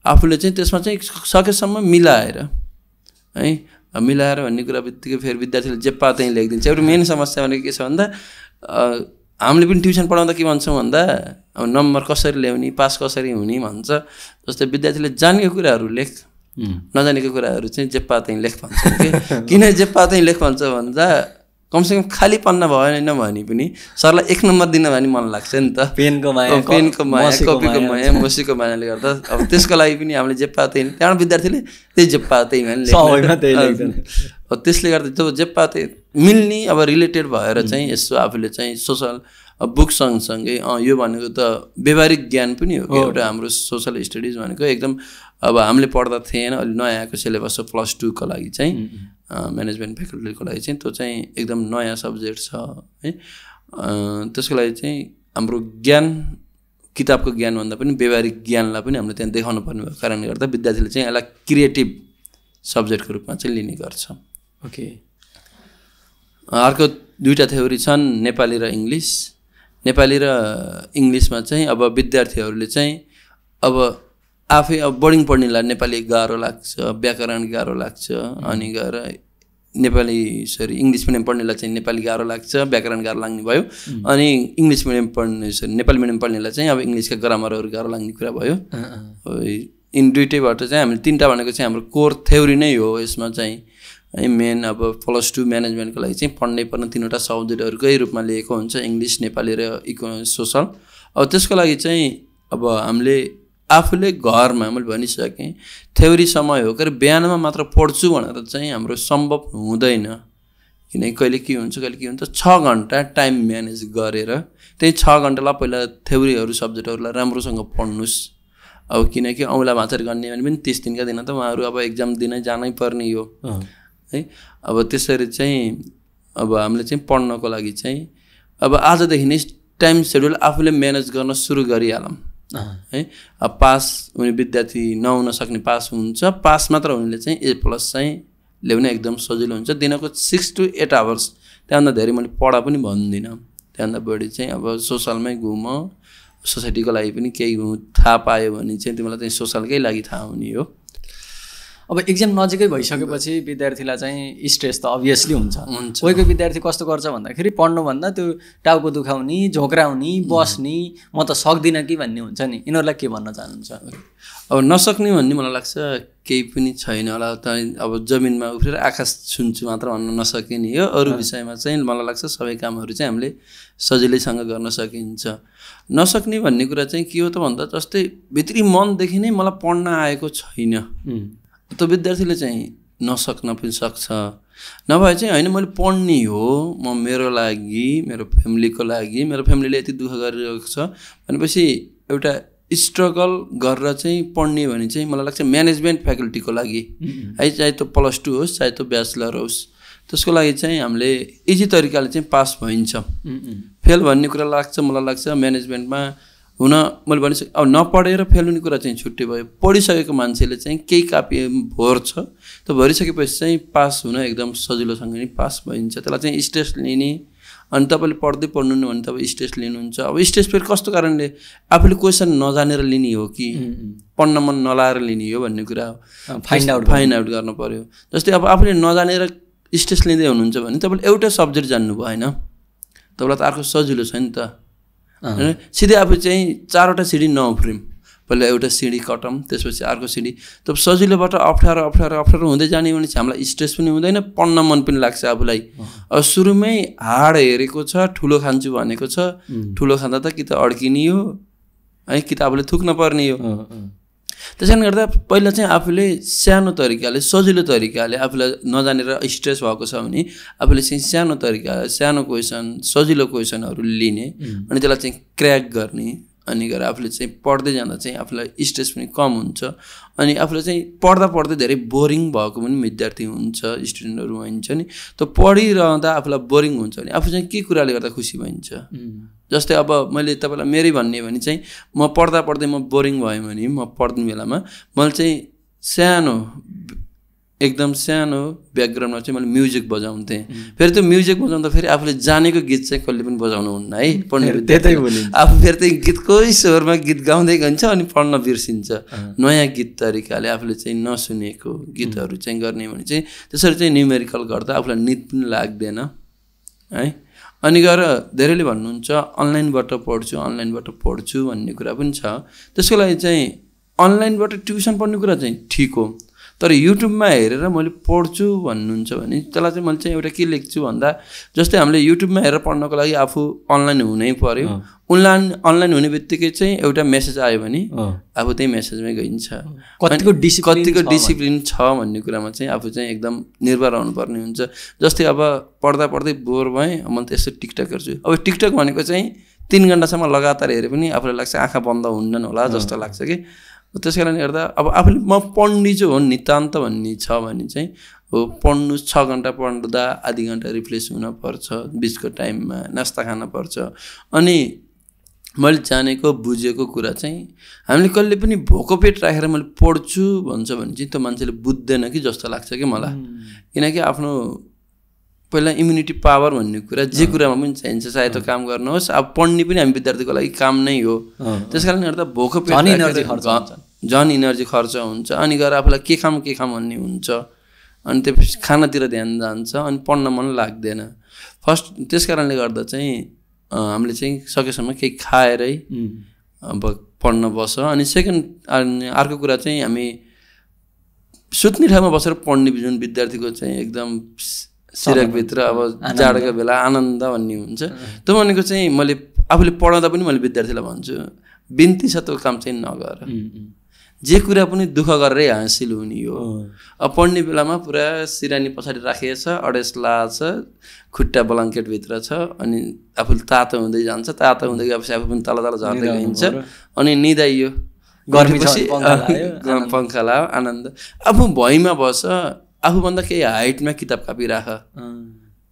आफूले चाहिँ त्यसमा चाहिँ सकेसम्म मिलाएर है, मिलाएर भन्ने कुरा बित्तिकै फेरि विद्यार्थीले जे पा त्यहीँ लेखिदिन्छ। एउटा मेन समस्या भनेको के छ भन्दा हामीले पनि ट्युसन पढाउँदा के भन्छौँ भन्दा अब नम्बर कसरी ल्याउने, पास कसरी हुने भन्छ। जस्तै विद्यार्थीले जानेको कुराहरू लेख, नजानेको कुराहरू चाहिँ जे पा त्यहीँ लेख भन्छ कि। किन जे पा त्यहीँ लेख भन्छ भन्दा कमसेकम खाली पन्ना भएन भने पनि सरलाई 1 नम्बर दिन भने मन लाग्छ नि त। पेनको माया, कपीको माया, मसीको मायाले गर्दा अब त्यसको लागि पनि हामीले जे पा त्यहीँ, त्यहाँबाट विद्यार्थीले त्यही जे पा त्यहीँ भने लेख्छ। त्यसले गर्दा जब जे पा त्यहीँ मिल्ने अब रिलेटेड भएर चाहिँ यसो आफूले चाहिँ सोसल बुक सँगसँगै यो भनेको त व्यवहारिक ज्ञान पनि हो। एउटा हाम्रो सोसल स्टडिज भनेको एकदम अब हामीले पढ्दा थिएन, अलि नयाँ आएको सिलेबस हो +2 को लागि चाहिँ, म्यानेजमेन्ट फ्याकल्टीको लागि चाहिँ त्यो चाहिँ एकदम नयाँ सब्जेक्ट छ है। त्यसको लागि चाहिँ हाम्रो ज्ञान किताबको ज्ञानभन्दा पनि व्यवहारिक ज्ञानलाई पनि हामीले त्यहाँ देखाउनु पर्ने भएको कारणले गर्दा विद्यार्थीले चाहिँ यसलाई क्रिएटिभ सब्जेक्टको रूपमा चाहिँ लिने गर्छ। ओके। अर्को 2टा थ्योरी छन्, नेपाली र इङ्ग्लिस। नेपाली र इङ्ग्लिसमा चाहिँ अब विद्यार्थीहरूले चाहिँ अब आफै अब बोर्डिङ पढ्नेलाई नेपाली गाह्रो लाग्छ, व्याकरण गाह्रो लाग्छ, अनि गएर इङ्ग्लिस मिडियम पढ्नेलाई चाहिँ नेपाली गाह्रो लाग्छ, व्याकरण गाह्रो लाग्ने भयो। अनि इङ्ग्लिस मिडियम पढ्ने नेपाली मिडियम पढ्नेलाई चाहिँ अब इङ्ग्लिसका ग्रामरहरू गाह्रो लाग्ने कुरा भयो। इन दुइटैबाट चाहिँ हामीले 3टा भनेको चाहिँ हाम्रो कोर थ्योरी नै हो। यसमा चाहिँ है मेन अब +2 म्यानेजमेन्टको लागि चाहिँ पढ्नै पर्ने 3वटा सब्जेक्टहरूकै रूपमा लिएको हुन्छ, इङ्ग्लिस, नेपाली र सोसल। अब त्यसको लागि चाहिँ अब हामीले आफूले घरमा मैले भनिसकेँ थ्योरी समय हो कि बिहानमा मात्र पढ्छु भनेर चाहिँ हाम्रो सम्भव हुँदैन। किनकि कहिले के हुन्छ 6 घन्टा टाइम म्यानेज गरेर त्यही 6 घन्टालाई पहिला थ्योरीहरू सब्जेक्टहरूलाई राम्रोसँग पढ्नुहोस्। अब किनकि औँला भाँचर गर्ने भने पनि 30 दिनका दिन त उहाँहरू अब एक्जाम दिनै जानै पर्ने हो है। अब त्यसरी चाहिँ अब हामीले चाहिँ पढ्नको लागि चाहिँ अब आजदेखि नै टाइम सेड्युल आफूले म्यानेज गर्न सुरु गरिहालौँ है। अब पास हुने विद्यार्थी नहुन सक्ने पास हुन्छ, पास मात्र हुनेले चाहिँ A+ चाहिँ ल्याउन एकदम सजिलो हुन्छ। दिनको 6 to 8 आवर्स, त्यहाँभन्दा धेरै मैले पढा पनि भन्दिनँ। त्यहाँभन्दा बढी चाहिँ अब सोसलमै घुम, सोसाइटीको लागि पनि केही थाहा पायो भने चाहिँ तिमीलाई चाहिँ सोसलकै लागि थाहा हुने हो। अब एक्जाम नजिकै भइसकेपछि विद्यार्थीलाई चाहिँ स्ट्रेस त अभियसली हुन्छ। कोही कोही विद्यार्थी कस्तो गर्छ भन्दाखेरि पढ्नुभन्दा त्यो टाउको दुखाउने, झोक्राउने, बस्ने, म त सक्दिनँ कि भन्ने हुन्छ नि, यिनीहरूलाई के भन्न चाहनुहुन्छ? अब नसक्ने भन्ने मलाई लाग्छ केही पनि छैन होला। त अब जमिनमा उफ्रेर आकाश छुन्छु मात्र भन्न नसकिने हो। अरू विषयमा चाहिँ मलाई लाग्छ सबै कामहरू चाहिँ हामीले सजिलैसँग गर्न सकिन्छ। नसक्ने भन्ने कुरा चाहिँ के हो त भन्दा जस्तै भित्री मनदेखि नै मलाई पढ्न आएको छैन, त्यो विद्यार्थीले चाहिँ नसक्न पनि सक्छ। नभए चाहिँ होइन मैले पढ्ने हो, म मेरो लागि, मेरो फ्यामिलीको लागि, मेरो फ्यामिलीले यति दुःख गरिरहेको छ भनेपछि एउटा स्ट्रगल गरेर चाहिँ पढ्ने भने चाहिँ मलाई लाग्छ म्यानेजमेन्ट फ्याकल्टीको लागि है, चाहे त्यो +2 होस् चाहे त्यो ब्याचलर होस्, त्यसको लागि चाहिँ हामीले इजी तरिकाले चाहिँ पास भइन्छ। फेल भन्ने कुरा लाग्छ मलाई लाग्छ म्यानेजमेन्टमा हुन, मैले भनिसकेँ। अब नपढेर फेल हुने कुरा चाहिँ छुट्टै भयो, पढिसकेको मान्छेले चाहिँ केही कापी भोर छ त्यो भरिसकेपछि चाहिँ पास हुन एकदम सजिलोसँग नै पास भइन्छ। त्यसलाई चाहिँ स्ट्रेस लिने, अनि तपाईँले पढ्दै पढ्नु भने तपाईँ स्ट्रेस लिनुहुन्छ। अब स्ट्रेस फेरि कस्तो कारणले, आफूले क्वेसन नजानेर लिने हो कि पढ्न मन नलाएर लिने हो भन्ने कुरा हो, फाइन्ड आउट गर्नु पऱ्यो। जस्तै अब आफूले नजानेर स्ट्रेस लिँदै हुनुहुन्छ भने तपाईँले एउटा सब्जेक्ट जान्नु भएन, तपाईँलाई त अर्को सजिलो छ नि त होइन। सिधै आफू चाहिँ 4वटा सिडी नउफ्रिम, पहिला एउटा सिडी कटम, त्यसपछि अर्को सिडी, त सजिलोबाट अप्ठ्यारो हुँदै जाने भने चाहिँ हामीलाई स्ट्रेस पनि हुँदैन, पढ्न मन पनि लाग्छ आफूलाई। अब सुरुमै हाड हेरेको छ, ठुलो खान्छु भनेको छ, ठुलो खाँदा त कि त अड्किने हो है, कि त आफूले थुक्न पर्ने हो। त्यसै कारणले गर्दा पहिला चाहिँ आफूले सानो तरिकाले, सजिलो तरिकाले, आफूलाई नजानेर स्ट्रेस भएको छ भने आफूले चाहिँ सानो तरिका, सानो क्वेसन, सजिलो क्वेसनहरू लिने, अनि त्यसलाई चाहिँ क्र्याक गर्ने, अनि गएर आफूले चाहिँ पढ्दै जाँदा चाहिँ आफूलाई स्ट्रेस पनि कम हुन्छ। अनि आफूले चाहिँ पढ्दा धेरै बोरिङ भएको पनि विद्यार्थी हुन्छ, स्टुडेन्टहरू हुन्छ नि, त पढिरहँदा आफूलाई बोरिङ हुन्छ भने आफू चाहिँ के कुराले गर्दा खुसी भइन्छ। जस्तै अब मैले तपाईँलाई मेरै भन्ने भने चाहिँ म पढ्दा म बोरिङ भयो भने म पढ्ने बेलामा मैले चाहिँ सानो एकदम सानो ब्याकग्राउन्डमा चाहिँ मैले म्युजिक बजाउँथेँ। फेरि त्यो म्युजिक बजाउँदा फेरि आफूले जानेको गीत चाहिँ कहिले पनि बजाउनु हुन्न है, पढ्ने आफू फेरि त्यही गीतकै स्वरमा गीत गाउँदै गइन्छ अनि पढ्न बिर्सिन्छ। नयाँ गीत तरिकाले आफूले चाहिँ नसुनेको गीतहरू चाहिँ गर्ने भने चाहिँ त्यसरी चाहिँ न्युमेरिकल गर्दा आफूलाई निद पनि लाग्दैन है। अनि गएर धेरैले भन्नुहुन्छ अनलाइनबाट पढ्छु भन्ने कुरा पनि छ। त्यसको लागि चाहिँ अनलाइनबाट ट्युसन पढ्ने कुरा चाहिँ ठिक हो, तर युट्युबमा हेरेर मैले पढ्छु भन्नुहुन्छ भने त्यसलाई चाहिँ मैले चाहिँ एउटा के लेख्छु भन्दा, जस्तै हामीले युट्युबमा हेरेर पढ्नको लागि आफू अनलाइन हुनै पर्यो। अनलाइन हुने बित्तिकै चाहिँ एउटा मेसेज आयो भने आफू त्यही मेसेजमै गइन्छ। कतिको डिसिप्लिन छ भन्ने कुरामा चाहिँ आफू चाहिँ एकदम निर्भर रहनुपर्ने हुन्छ। जस्तै अब पढ्दा पढ्दै बोर भएँ, मैले त यस्तो टिकटक हेर्छु। अब टिकटक भनेको चाहिँ 3 घन्टासम्म लगातार हेरे पनि आफूलाई लाग्छ आँखा बन्द हुन्नन् होला जस्तो लाग्छ कि। त्यस कारणले गर्दा अब आफूले म पढ्ने चाहिँ हो नितान्त भन्ने छ भने चाहिँ हो पढ्नु 6 घन्टा पढ्दा आधी घन्टा रिफ्रेस हुनपर्छ, बिचको टाइममा नास्ता खानुपर्छ। अनि मैले जानेको बुझेको कुरा चाहिँ हामीले कहिले पनि भोको पेट राखेर मैले पढ्छु भन्छ भने चाहिँ त्यो मान्छेले बुझ्दैन कि जस्तो लाग्छ कि मलाई। किनकि आफ्नो पहिला इम्युनिटी पावर भन्ने कुरा जे कुरामा पनि चाहिन्छ, चाहे त्यो काम गर्नुहोस्। अब पढ्ने पनि हामी विद्यार्थीको लागि काम नै हो। त्यस कारणले गर्दा भोको पेट झन् इनर्जी खर्च हुन्छ। अनि गएर आफूलाई के खाम भन्ने हुन्छ, अनि त्यसपछि खानातिर ध्यान जान्छ, अनि पढ्न मन लाग्दैन फर्स्ट। त्यस कारणले गर्दा चाहिँ हामीले चाहिँ सकेसम्म केही खाएरै अब पढ्न बस्छ। अनि सेकेन्ड अर्को कुरा चाहिँ हामी सुत्ने ठाउँमा बसेर पढ्ने जुन विद्यार्थीको चाहिँ एकदम सिरकभित्र अब जाडोको बेला आनन्द भन्ने हुन्छ, त्यो भनेको चाहिँ मैले आफूले पढाउँदा पनि मैले विद्यार्थीलाई भन्छु बिन्ती छ त्यो काम चाहिँ नगर। जे कुरा पनि दुःख गरेरै हासिल हुने हो। अब पढ्ने बेलामा पुरा सिरानी पछाडि राखिएको छ, अडेस लाछ, खुट्टा ब्ल्याङ्केटभित्र छ, अनि आफूले तातो हुँदै जान्छ, तातो हुँदै गएपछि आफू पनि तल तल झर्दै गइन्छ, अनि निदाइयो गर्मीपछि पङ्खा लायो आनन्द। आफू भुइँमा बस, आफूभन्दा केही हाइटमा किताब कापी राख,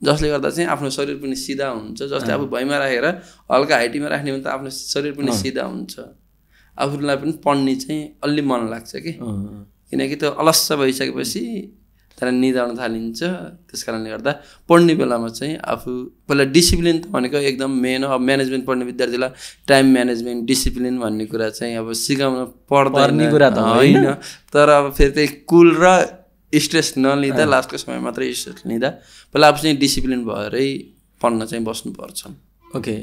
जसले गर्दा चाहिँ आफ्नो शरीर पनि सिधा हुन्छ। जस्तै आफू भुइँमा राखेर हल्का हाइटमा राख्ने भने त आफ्नो शरीर पनि सिधा हुन्छ, आफूलाई पनि पढ्ने चाहिँ अलि मन लाग्छ कि। किनकि त्यो अलस्स भइसकेपछि त्यसलाई निदाउन थालिन्छ। त्यस कारणले गर्दा पढ्ने बेलामा चाहिँ आफू पहिला डिसिप्लिन भनेको एकदम मेन हो। अब म्यानेजमेन्ट पढ्ने विद्यार्थीलाई टाइम म्यानेजमेन्ट डिसिप्लिन भन्ने कुरा चाहिँ अब सिकाउन पर्ने कुरा त होइन, तर अब फेरि त्यही कुल र स्ट्रेस नलिँदा लास्टको समय मात्रै स्ट्रेस लिँदा पहिला आफू चाहिँ डिसिप्लिन भएरै पढ्न चाहिँ बस्नुपर्छ। ओके,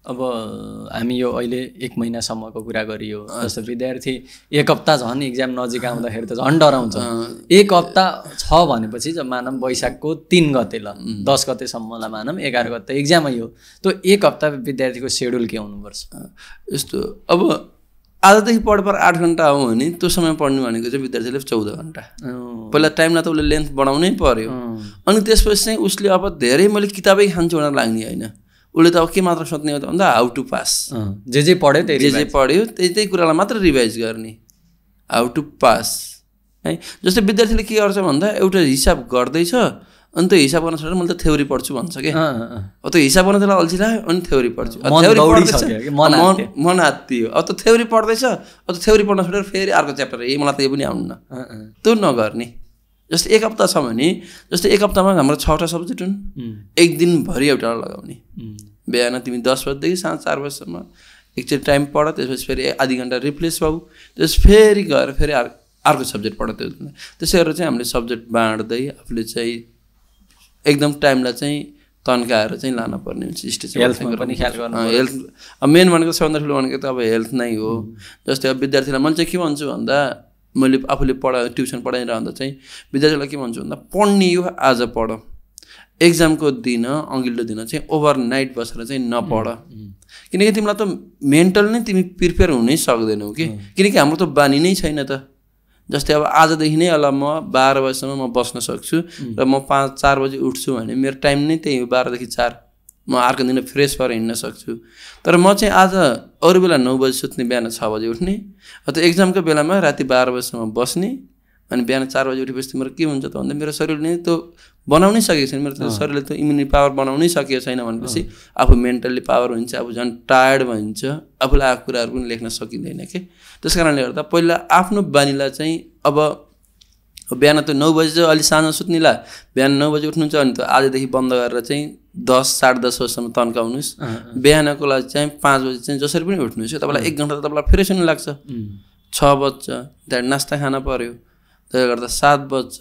अब हामी यो अहिले 1 महिनासम्मको कुरा गरियो। जस्तो विद्यार्थी 1 हप्ता झन् इक्जाम नजिक आउँदाखेरि त झन् डराउँछ। 1 हप्ता छ भनेपछि जब मानौँ वैशाखको 3 गते ल 10 गतेसम्मलाई मानौँ 11 गते इक्जाम हो, त्यो 1 हप्ता विद्यार्थीको सेड्युल के हुनुपर्छ? यस्तो अब आजदेखि पढ्दा 8 घन्टा हो भने त्यो समय पढ्ने भनेको चाहिँ विद्यार्थीले 14 घन्टा। पहिला टाइमलाई त उसले लेन्थ बढाउनै पर्यो। अनि त्यसपछि चाहिँ उसले अब धेरै मैले किताबै खान्छु भनेर लाग्ने होइन, उसले त अब के मात्र सोध्ने हो त भन्दा हाउ टु पास। जे पढ्यो त्यही कुरालाई मात्र रिभाइज गर्ने, हाउ टु पास है। जस्तै विद्यार्थीले के गर्छ भन्दा एउटा हिसाब गर्दैछ, अनि त्यो हिसाब गर्न छोडेर मैले त थ्योरी पढ्छु भन्छ क्या। अब त्यो हिसाब गर्न त्यसलाई अल्छी लाग्यो अनि थ्योरी पढ्छु, मन आत्तियो। अब त्यो थ्योरी पढ्दैछ, अब त्यो थ्योरी पढ्न छोडेर फेरि अर्को च्याप्टर, मलाई त यो पनि आउन्न, त्यो नगर्ने। जस्तै 1 हप्ता छ भने, जस्तै 1 हप्तामा हाम्रो 6वटा सब्जेक्ट हुन्, 1 दिनभरि एउटा लगाउने। बिहान तिमी 10 बजेदेखि साँझ 4 बजेसम्म एकचोटि टाइम पढ, त्यसपछि फेरि आधी घन्टा रिप्लेस पाऊ, त्यसपछि फेरि गएर फेरि अर्को सब्जेक्ट पढ। त्यसै गरेर चाहिँ हामीले सब्जेक्ट बाँड्दै आफूले चाहिँ एकदम टाइमलाई चाहिँ तन्काएर चाहिँ लान पर्ने हुन्छ। हेल्थमा पनि ख्याल गर्नु। हेल्थ अब मेन भनेको सबभन्दा ठुलो भनेको त अब हेल्थ नै हो। जस्तै अब विद्यार्थीलाई मैले चाहिँ के भन्छु भन्दा, मैले आफूले ट्युसन पढाइरहँदा चाहिँ विद्यार्थीलाई के भन्छु भन्दा, पढ्ने यो आज पढ, एक्जामको दिन अघिल्लो दिन चाहिँ ओभरनाइट बसेर चाहिँ नपढ। किनकि तिमीलाई त मेन्टल नै तिमी प्रिपेयर हुनै सक्दैनौ कि, किनकि हाम्रो त बानी नै छैन त। जस्तै अब आजदेखि नै होला म 12 बजीसम्म म बस्न सक्छु र म 4 बजी उठ्छु भने मेरो टाइम नै त्यही हो 12 देखि 4, म अर्को दिन फ्रेस भएर हिँड्न सक्छु। तर म चाहिँ आज अरू बेला 9 बजी सुत्ने, बिहान 6 बजी उठ्ने, त्यो एक्जामको बेलामा राति 12 बजीसम्म बस्ने, अनि बिहान 4 बजी उठेपछि मेरो के हुन्छ त भन्दा मेरो शरीरले त्यो बनाउनै सकेको छैन, मेरो शरीरले त्यो इम्युनिटी पावर बनाउनै सकेको छैन भनेपछि आफू मेन्टल्ली पावर हुन्छ, आफू झन् टायर्ड भइन्छ, आफूलाई आएको कुराहरू पनि लेख्न सकिँदैन के। त्यस कारणले गर्दा पहिला आफ्नो बानीलाई चाहिँ अब बिहान त 9 बजी चाहिँ अलि साँझ सुत्नेला, बिहान 9 बजी उठ्नुहुन्छ अनि त आजदेखि बन्द गरेर चाहिँ 10 साढे 10 बजीसम्म तन्काउनुहोस्। बिहानको लागि चाहिँ 5 बजी चाहिँ जसरी पनि उठ्नुहोस्। तपाईँलाई 1 घन्टा त तपाईँलाई फ्रेस हुनु लाग्छ। 6 बज्छ, त्यहाँ नास्ता खाना पर्यो, त्यसले गर्दा 7 बज्छ।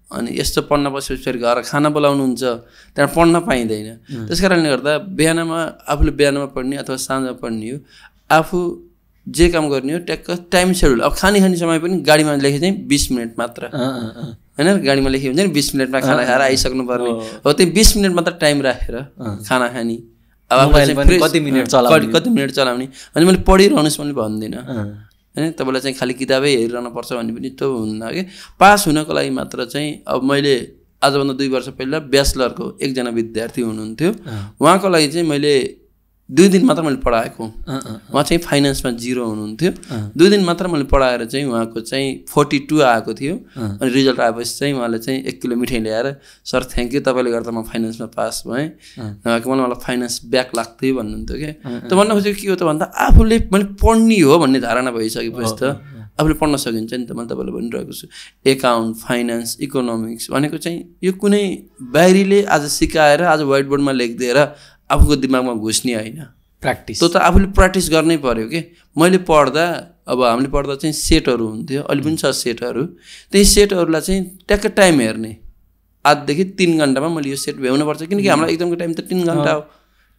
अनि यस्तो पढ्न बसेपछि फेरि घर खाना बोलाउनुहुन्छ, त्यहाँ पढ्न पाइँदैन। त्यस कारणले गर्दा बिहानमा आफूले बिहानमा पढ्ने अथवा साँझमा पढ्ने हो, आफू जे काम गर्ने हो ट्याक्क टाइम सेड्युल। अब खाने समय पनि गाडीमा लेखे चाहिँ 20 मिनट मात्र होइन, गाडीमा लेखे हुन्छ नि 20 मिनटमा खाना खाएर आइसक्नु पर्ने हो, त्यो 20 मिनट मात्र टाइम राखेर खाना खाने। अब कति मिनट चलाउने अनि मैले पढिरहनुहोस् मैले भन्दिनँ होइन, तपाईँलाई चाहिँ खालि किताबै हेरिरहनु पर्छ भन्ने पनि त्यो हुन्न कि। पास हुनको लागि मात्र चाहिँ अब मैले आजभन्दा 2 वर्ष पहिला ब्याचलरको एकजना विद्यार्थी हुनुहुन्थ्यो, उहाँको लागि चाहिँ मैले 2 दिन मात्र मैले पढाएको। उहाँ चाहिँ फाइनेन्समा 0 हुनुहुन्थ्यो। 2 दिन मात्र मैले पढाएर चाहिँ उहाँको चाहिँ 42 आएको थियो। अनि रिजल्ट आएपछि चाहिँ उहाँले चाहिँ 1 किलो मिठाई ल्याएर सर थ्याङ्क यू, तपाईँले गर्दा म फाइनेन्समा पास भएँ, मलाई फाइनेन्स ब्याक लाग्थ्यो भन्नुहुन्थ्यो कि। त भन्न खोजेको के हो त भन्दा आफूले मैले पढ्ने हो भन्ने धारणा भइसकेपछि त आफूले पढ्न सकिन्छ नि त। मैले तपाईँलाई भनिरहेको छु एकाउन्ट, फाइनेन्स, इकोनोमिक्स भनेको चाहिँ यो कुनै बाहिरीले आज सिकाएर आज व्हाइट बोर्डमा लेखिदिएर आफूको दिमागमा घुस्ने होइन, प्र्याक्टिस। त्यो त आफूले प्र्याक्टिस गर्नै पर्यो कि। मैले पढ्दा अब हामीले पढ्दा चाहिँ सेटहरू हुन्थ्यो, अहिले पनि छ सेटहरू, त्यही सेटहरूलाई चाहिँ ट्याक्क टाइम हेर्ने, आजदेखि 3 घन्टामा मैले यो सेट भ्याउनुपर्छ, किनकि हाम्रो एक्जामको टाइम त 3 घन्टा हो।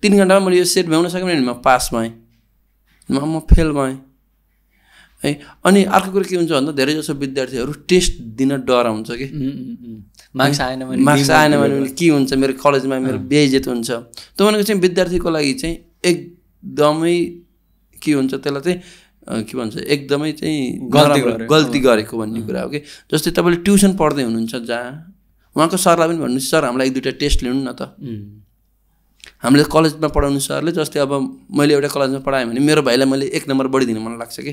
3 घन्टामा मैले यो सेट भ्याउन सकेँ भने म पास भएँ, म फेल भएँ है। अनि अर्को कुरो के हुन्छ भन्दा धेरै जसो विद्यार्थीहरू टेस्ट दिन डराउँछ कि, मार्क्स आएन भने के हुन्छ, मेरो कलेजमा मेरो बेइज्जत हुन्छ। त्यो भनेको चाहिँ विद्यार्थीको लागि चाहिँ एकदमै के हुन्छ, त्यसलाई चाहिँ के भन्छ, एकदमै चाहिँ गल्ती गरेको भन्ने कुरा हो कि। जस्तै तपाईँले ट्युसन पढ्दै हुनुहुन्छ जहाँ, उहाँको सरलाई पनि भन्नुहोस् सर हामीलाई 1-2टा टेस्ट लिनु न त। हामीले कलेजमा पढाउनु सरले, जस्तै अब मैले एउटा कलेजमा पढाएँ भने मेरो भाइलाई मैले 1 नम्बर बढी दिनु मन लाग्छ कि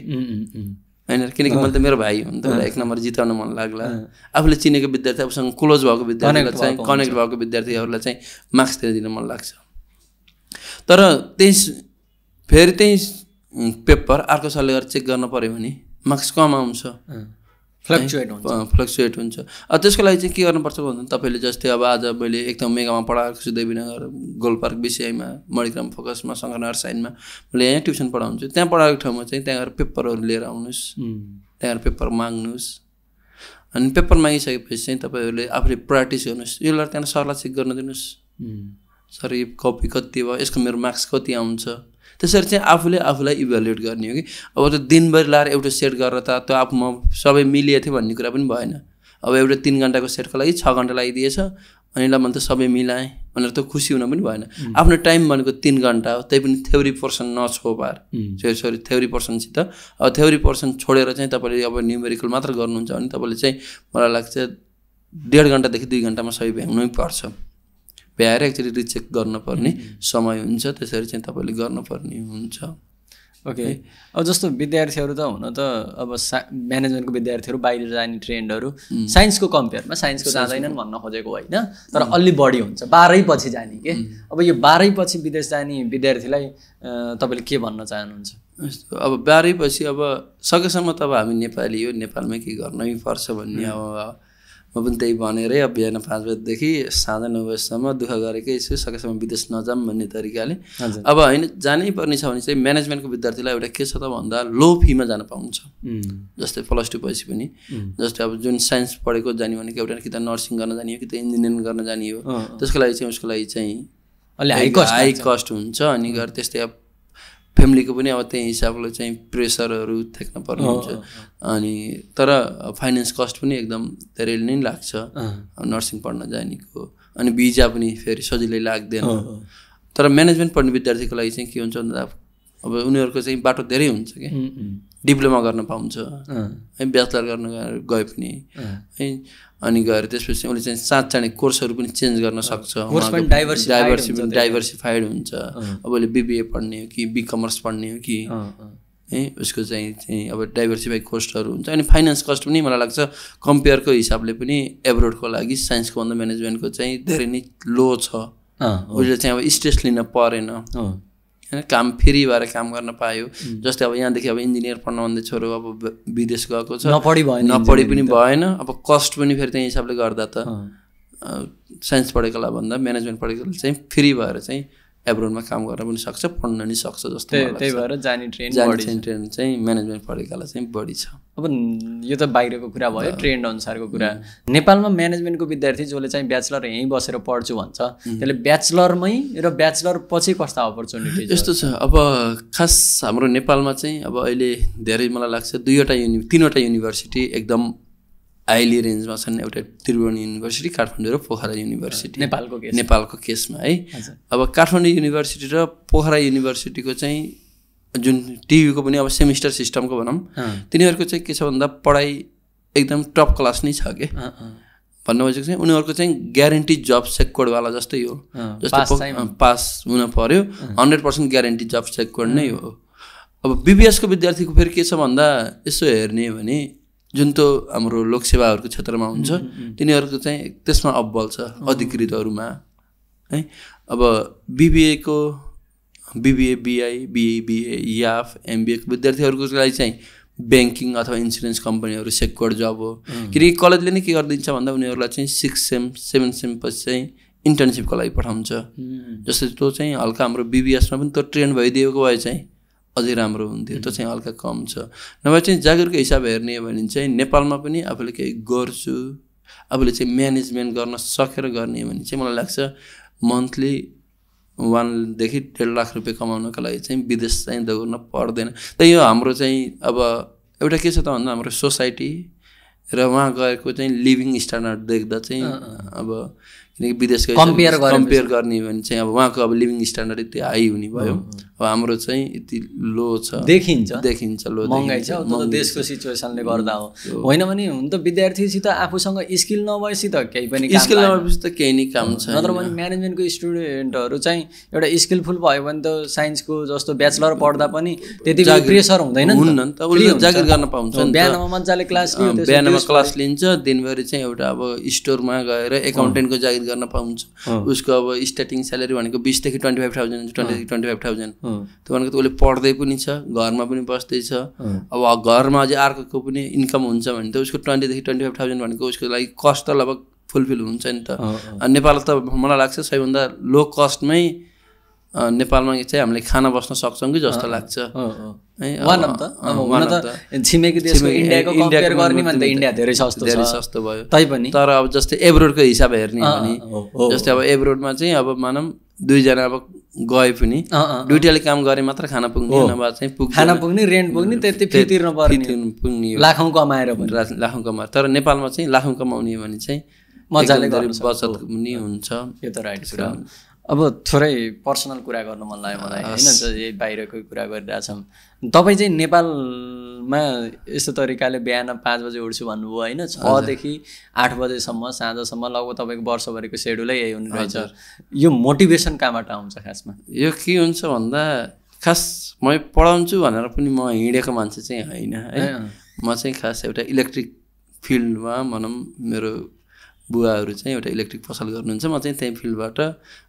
होइन, किनकि मैले त मेरो भाइ हो नि त, 1 नम्बर जिताउन मन लाग्ला। आफूले चिनेको विद्यार्थी, आफूसँग क्लोज भएको विद्यार्थीलाई चाहिँ कनेक्ट भएको विद्यार्थीहरूलाई चाहिँ मार्क्स दिन मन लाग्छ। तर फेरि त्यही पेपर अर्को सालले गरेर चेक गर्न पऱ्यो भने मार्क्स कम आउँछ, फ्लक्चुएट हुन्छ। अब त्यसको लागि चाहिँ के गर्नुपर्छ भन्दा तपाईँले जस्तै अब आज मैले एकदम मेगामा पढाएको छु, देवीनगर गोलपार्क विषयमा, मणिग्राम फोकसमा, शङ्करनगर साइनमा मैले यहाँ ट्युसन पढाउँछु। त्यहाँ पढाएको ठाउँमा चाहिँ त्यहाँ गएर पेपरहरू लिएर आउनुहोस्, त्यहाँ गएर पेपर माग्नुहोस्। अनि पेपर मागिसकेपछि चाहिँ तपाईँहरूले आफूले प्र्याक्टिस गर्नुहोस्। यसलाई त्यहाँ सरलाई चेक गर्न दिनुहोस्, सर यो कपी कति भयो, यसको मेरो मार्क्स कति आउँछ। त्यसरी चाहिँ आफूले आफूलाई इभ्यालुएट गर्ने हो कि। अब त्यो दिनभरि लाएर एउटा सेट गरेर त त्यो आफूमा सबै मिलिएको थियो भन्ने कुरा पनि भएन। अब एउटा 3 घन्टाको सेटको लागि 6 घन्टा लागिदिएछ, अनि ल मैले त सबै मिलाएँ भनेर त खुसी हुन पनि भएन। आफ्नो टाइम भनेको 3 घन्टा हो, त्यही पनि थ्योरी पोर्सन नछोपार, सरी थ्योरी पोर्सनसित। अब थ्योरी पोर्सन छोडेर चाहिँ तपाईँले अब न्युमेरिकल मात्र गर्नुहुन्छ भने तपाईँले चाहिँ मलाई लाग्छ 1.5 घन्टादेखि 2 घन्टामा सबै भ्याउनै पर्छ। भ्याएर एकचोटि रिचेक गर्नुपर्ने समय हुन्छ, त्यसरी चाहिँ तपाईँले गर्नुपर्ने हुन्छ। ओके। अब जस्तो विद्यार्थीहरू त हुन त अब म्यानेजमेन्टको विद्यार्थीहरू बाहिर जाने ट्रेन्डहरू साइन्सको कम्पेयरमा साइन्सको जाँदैनन् भन्न खोजेको होइन, तर अलि बढी हुन्छ 12 पछि जाने के। अब यो 12 पछि विदेश जाने विद्यार्थीलाई तपाईँले के भन्न चाहनुहुन्छ? अब 12 पछि अब सकेसम्म त अब हामी नेपाली हो, नेपालमै के गर्नै पर्छ भन्ने अब म पनि त्यही भनेरै अब बिहान 5 बजेदेखि साँझ 9 बजीसम्म दुःख गरेकै छु, सकेसम्म विदेश नजाऊँ भन्ने तरिकाले। अब होइन जानै पर्ने छ भने चाहिँ म्यानेजमेन्टको विद्यार्थीलाई एउटा के छ त भन्दा लो फीमा जान पाउँछ। जस्तै +2 पछि पनि जस्तै अब जुन साइन्स पढेको जाने भनेको एउटा कि त नर्सिङ गर्न जाने हो कि त इन्जिनियरिङ गर्न जाने हो, त्यसको लागि चाहिँ उसको लागि चाहिँ अलि हाई कस्ट हुन्छ। अनि गएर त्यस्तै अब फ्यामिलीको पनि अब त्यही हिसाबले चाहिँ प्रेसरहरू थेक्न पर्ने हुन्छ। अनि तर फाइनेन्स कस्ट पनि एकदम धेरै नै लाग्छ नर्सिङ पढ्न जानेको, अनि भिजा पनि फेरि सजिलै लाग्दैन। तर म्यानेजमेन्ट पढ्ने विद्यार्थीको लागि चाहिँ के हुन्छ भन्दा अब उनीहरूको चाहिँ बाटो धेरै हुन्छ कि, डिप्लोमा गर्न पाउँछ है, ब्याचलर गर्न गए पनि है, अनि गएर त्यसपछि उसले चाहिँ चाँडै कोर्सहरू पनि चेन्ज गर्न सक्छ, डाइभर्सिफाइड हुन्छ। अब उसले BBA पढ्ने हो कि B-कमर्स पढ्ने हो कि है, उसको चाहिँ अब डाइभर्सिफाइड कोर्सहरू हुन्छ। अनि फाइनेन्स कस्ट पनि मलाई लाग्छ कम्पेयरको हिसाबले पनि एब्रोडको लागि साइन्सको भन्दा म्यानेजमेन्टको चाहिँ धेरै नै लो छ। उसले चाहिँ अब स्ट्रेस लिन परेन, होइन काम फ्री भएर काम गर्न पायो। जस्तै अब यहाँदेखि अब इन्जिनियर पढ्न भन्दै छोरो अब विदेश गएको छ, नपढी पनि भएन, अब कस्ट पनि फेरि त्यही हिसाबले गर्दा त साइन्स पढेकोलाई भन्दा म्यानेजमेन्ट पढेकोलाई चाहिँ फ्री भएर चाहिँ एब्रोडमा काम गर्न पनि सक्छ, पढ्न नि सक्छ जस्तो। त्यही भएर जाने ट्रेन चाहिँ म्यानेजमेन्ट पढेकालाई चाहिँ बढी छ। अब यो त बाहिरको कुरा भयो, ट्रेन्ड अनुसारको कुरा। नेपालमा म्यानेजमेन्टको विद्यार्थी जसले चाहिँ ब्याचलर यहीँ बसेर पढ्छु भन्छ, त्यसले ब्याचलरमै र ब्याचलर पछि कस्ता अपर्च्युनिटी यस्तो छ। अब खास हाम्रो नेपालमा चाहिँ अब अहिले धेरै मलाई लाग्छ 3वटा युनिभर्सिटी एकदम हाइली रेन्जमा छन्। एउटा त्रिभुवन युनिभर्सिटी, काठमाडौँ र पोखरा युनिभर्सिटी नेपालको केसमा है। अब काठमाडौँ युनिभर्सिटी र पोखरा युनिभर्सिटीको चाहिँ जुन टियुको पनि अब सेमिस्टर सिस्टमको भनौँ, तिनीहरूको चाहिँ के छ भन्दा पढाइ एकदम टप क्लास नै छ कि भन्नु खोजेको चाहिँ उनीहरूको चाहिँ ग्यारेन्टी जब सेक्युर्डवाला जस्तै हो। जस्तै पास हुन पर्यो, 100% ग्यारेन्टी जब सेक्युर्ड नै हो। अब बिबिएसको विद्यार्थीको फेरि के छ भन्दा यसो हेर्ने हो भने जुन त हाम्रो लोकसेवाहरूको क्षेत्रमा हुन्छ तिनीहरूको चाहिँ त्यसमा अब्बल छ अधिकृतहरूमा है। अब बिबिए, बिआई, बिए, याफ, एमबिएको विद्यार्थीहरूको लागि चाहिँ ब्याङ्किङ अथवा इन्सुरेन्स कम्पनीहरू सेक्युर्ड जब हो। किनकि कलेजले नै के गरिदिन्छ भन्दा उनीहरूलाई चाहिँ 6 सेम 7 सेम पछि चाहिँ इन्टर्नसिपको लागि पठाउँछ। जस्तै त्यो चाहिँ हल्का हाम्रो बिबिएसमा पनि त्यो ट्रेन भइदिएको भए चाहिँ अझै राम्रो हुन्थ्यो। त्यो चाहिँ हल्का कम छ। नभए चाहिँ जागिरको हिसाब हेर्ने हो भने चाहिँ नेपालमा पनि आफूले केही गर्छु, आफूले चाहिँ म्यानेजमेन्ट गर्न सकेर गर्ने हो भने चाहिँ मलाई लाग्छ मन्थली 1 देखि 1.5 लाख रुपियाँ कमाउनको लागि चाहिँ विदेश चाहिँ दौड्न पर्दैन। त यो हाम्रो चाहिँ अब एउटा के छ त भन्दा हाम्रो सोसाइटी र वहाँ गएको चाहिँ लिभिङ स्ट्यान्डर्ड देख्दा चाहिँ अब किनकि विदेशको कम्पेयर गर्ने भने चाहिँ अब वहाँको अब लिभिङ स्ट्यान्डर्ड यति हाई हुने भयो, अब हाम्रो चाहिँ यति लो छ, देखिन्छ लो महँगाइ छ। त्यो देशको सिचुएसनले गर्दा हो, होइन भने हुन त विद्यार्थीसित आफूसँग स्किल नभएपछि त केही पनि स्किल नभएपछि त केही नै काम छ। नत्र भने म्यानेजमेन्टको स्टुडेन्टहरू चाहिँ एउटा स्किलफुल भयो भने त साइन्सको जस्तो ब्याचलर पढ्दा पनि त्यति प्रेसर हुँदैन नि त, उसले जागिर गर्न पाउँछ। बिहानमा मजाले क्लास लियो, बिहानमा क्लास लिन्छ, दिनभरि चाहिँ एउटा अब स्टोरमा गएर एकाउन्टेन्टको जागिर गर्न पाउँछ। उसको अब स्टार्टिङ स्यालेरी भनेको 20 देखि 25,000 25,000 त्यो भनेको त उसले पढ्दै पनि छ, घरमा पनि बस्दैछ। अब घरमा अझै अर्को पनि इन्कम हुन्छ भने त उसको 20 देखि 25,000 भनेको उसको लागि कस्ट त लगभग फुलफिल हुन्छ नि त। नेपाल त मलाई लाग्छ सबैभन्दा लो कस्टमै नेपालमा चाहिँ हामीले खाना बस्न सक्छौँ कि जस्तो लाग्छ। छिमेकी देशको इन्डियाको कम्पेयर गर्ने भने त इन्डिया धेरै सस्तो भयो तैपनि। तर अब जस्तै एब्रोडको हिसाब हेर्ने हो भने जस्तै अब एब्रोडमा चाहिँ अब मानौँ 2 जना अब गए पनि दुईटाले काम गरे मात्र खाना पुग्ने, नभए चाहिँ खाना पुग्ने, रेन्ट पुग्ने, त्यति फी तिर्नु पर्ने, लाखौँ कमाएर पनि लाखौँ कमाएर। तर नेपालमा चाहिँ लाखौँ कमाउने भने चाहिँ मजाले बचत पनि हुन्छ। यो त राइट कुरा। अब थोरै पर्सनल कुरा गर्नु मन लाग्यो मलाई, होइन यही बाहिरकै कुरा गरिरहेछौँ। तपाईँ चाहिँ नेपालमा यस्तो तरिकाले बिहान 5 बजे उठ्छु भन्नुभयो होइन, 6 देखि 8 बजेसम्म साँझसम्म लगभग तपाईँको वर्षभरिको सेड्युलै यही हुने रहेछ। यो मोटिभेसन कहाँबाट आउँछ खासमा? यो के हुन्छ भन्दा खास म पढाउँछु भनेर पनि म हिँडेको मान्छे चाहिँ होइन है। म चाहिँ खास एउटा इलेक्ट्रिक फिल्डमा भनौँ मेरो बुवाहरू चाहिँ एउटा इलेक्ट्रिक पसल गर्नुहुन्छ, म चाहिँ त्यही फिल्डबाट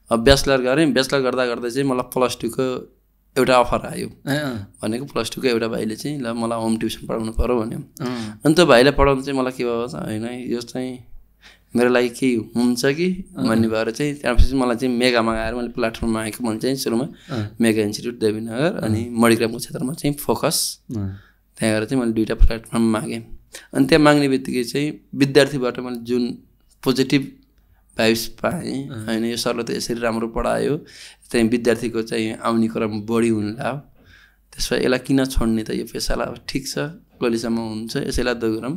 ब्याचलर गरेँ। ब्याचलर गर्दा गर्दै चाहिँ मलाई +2 को एउटा अफर आयो भनेको +2 को एउटा भाइले चाहिँ ल मलाई होम ट्युसन पढाउनु पर्यो भन्यो। अनि त्यो भाइलाई पढाउनु चाहिँ मलाई के भयो होइन यो चाहिँ मेरो लागि केही हुन्छ कि भन्ने भएर चाहिँ त्यहाँपछि मलाई चाहिँ मेगामा आएर मैले प्लेटफर्ममा आएको भने चाहिँ सुरुमा मेगा इन्स्टिट्युट देवीनगर अनि मणिग्रामको क्षेत्रमा चाहिँ फोकस, त्यहाँ गएर चाहिँ मैले 2टा प्लेटफर्म मागेँ। अनि त्यहाँ माग्ने बित्तिकै चाहिँ विद्यार्थीबाट मैले जुन पोजिटिभ भाइब्स पाएँ होइन, यो सरले त यसरी राम्रो पढायो, त्यही विद्यार्थीको चाहिँ आउने क्रम बढी हुन लाग्यो। त्यसमा यसलाई किन छोड्ने त, यो पेसालाई अब ठिक छ कहिलेसम्म हुन्छ यसैलाई दोहोरौँ,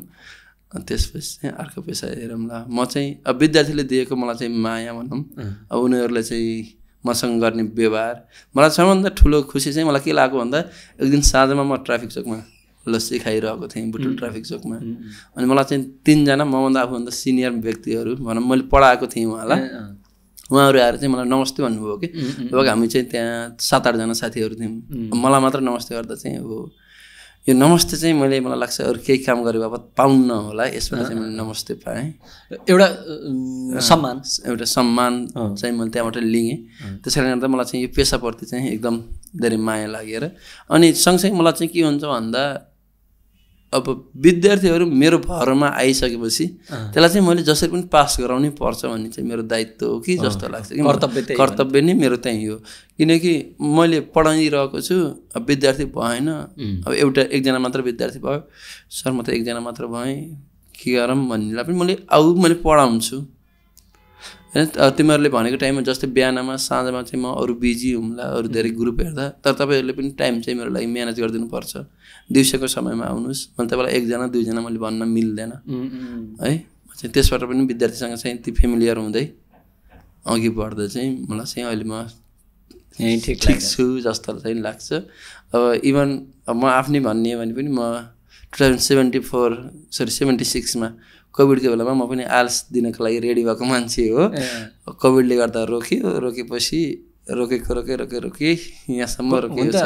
त्यसपछि चाहिँ अर्को पेसा हेरौँला। म चाहिँ अब विद्यार्थीले दिएको मलाई चाहिँ माया भनौँ, अब उनीहरूले चाहिँ मसँग गर्ने व्यवहार, मलाई सबभन्दा ठुलो खुसी चाहिँ मलाई के लाग्यो भन्दा एक दिन साँझमा म ट्राफिक चोकमा लस्सी खाइरहेको थिएँ बुटुल ट्राफिक चोकमा। अनि मलाई चाहिँ 3 जना मभन्दा आफूभन्दा सिनियर व्यक्तिहरू भनौँ मैले पढाएको थिएँ उहाँलाई, उहाँहरू आएर चाहिँ मलाई नमस्ते भन्नुभयो कि। लगभग हामी चाहिँ त्यहाँ 7-8 जना साथीहरू थियौँ, मलाई मात्र नमस्ते गर्दा चाहिँ अब यो नमस्ते चाहिँ मलाई लाग्छ अरू केही काम गरे बापत पाउन्न होला, यसबाट चाहिँ मैले नमस्ते पाएँ। एउटा सम्मान चाहिँ मैले त्यहाँबाट लिएँ। त्यसैले गर्दा मलाई चाहिँ यो पेसाप्रति चाहिँ एकदम धेरै माया लागेर, अनि सँगसँगै मलाई चाहिँ के हुन्छ भन्दा अब विद्यार्थीहरू मेरो भरमा आइसकेपछि त्यसलाई चाहिँ मैले जसरी पनि पास गराउनै पर्छ भन्ने चाहिँ मेरो दायित्व हो कि जस्तो लाग्छ कि कर्तव्य नै मेरो त्यही हो। किनकि मैले पढाइरहेको छु, अब विद्यार्थी भएन, अब एकजना मात्र विद्यार्थी भयो, सर म त एकजना मात्र भएँ के गरौँ भन्नेलाई पनि मैले पढाउँछु होइन। तिमीहरूले भनेको टाइममा जस्तै बिहानमा साँझमा चाहिँ म अरू बिजी हुम्ला, अरू धेरै ग्रुप हेर्दा, तर तपाईँहरूले पनि टाइम चाहिँ मेरो लागि म्यानेज गरिदिनुपर्छ। दिउँसोको समयमा आउनुहोस्, मैले तपाईँलाई एकजना दुईजना मैले भन्न मिल्दैन है। चाहिँ त्यसबाट पनि विद्यार्थीसँग चाहिँ ती फेमिलियर हुँदै अघि बढ्दा चाहिँ मलाई चाहिँ अहिले म ठिक छु जस्तो चाहिँ लाग्छ। अब इभन म आफ्नै भन्ने भने पनि म 76 मा कोभिडको बेलामा म पनि आल्स दिनको लागि रेडी भएको मान्छे हो। कोभिडले गर्दा रोकेपछि रोके यहाँसम्म रोकेको छ।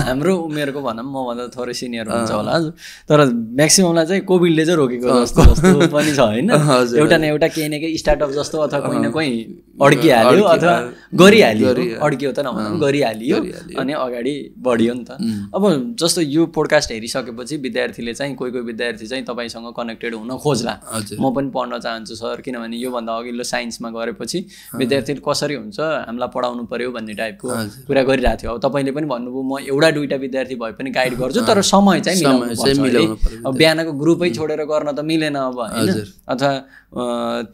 हाम्रो उमेरको भनौँ मभन्दा थोरै सिनियर हुन्छ होला, तर म्याक्सिममलाई चाहिँ कोभिडले चाहिँ रोकेको जस्तो पनि छ होइन। एउटा न एउटा केही न केही स्टार्टअप जस्तो अथवा कोही न कोही अड्किहाल्यो अथवा गरिहाल्यो, अड्कियो त नभनौँ, गरिहालियो अनि अगाडि बढियो नि त। अब जस्तो यो पोडकास्ट हेरिसकेपछि विद्यार्थीले चाहिँ कोही विद्यार्थी चाहिँ तपाईँसँग कनेक्टेड हुन खोज्ला, म पनि पढ्न चाहन्छु सर, किनभने योभन्दा अघिल्लो साइन्समा गरेपछि विद्यार्थीले कसरी हुन्छ हामीलाई पढाउनु पर्यो भन्ने टाइपको कुरा गरिरहेको थियो। अब तपाईँले पनि भन्नुभयो म एउटा दुईवटा विद्यार्थी भए पनि गाइड गर्छु, तर समय चाहिँ मिलाउनु पर्छ। अब बिहानको ग्रुपै छोडेर गर्न त मिलेन अब होइन, अथवा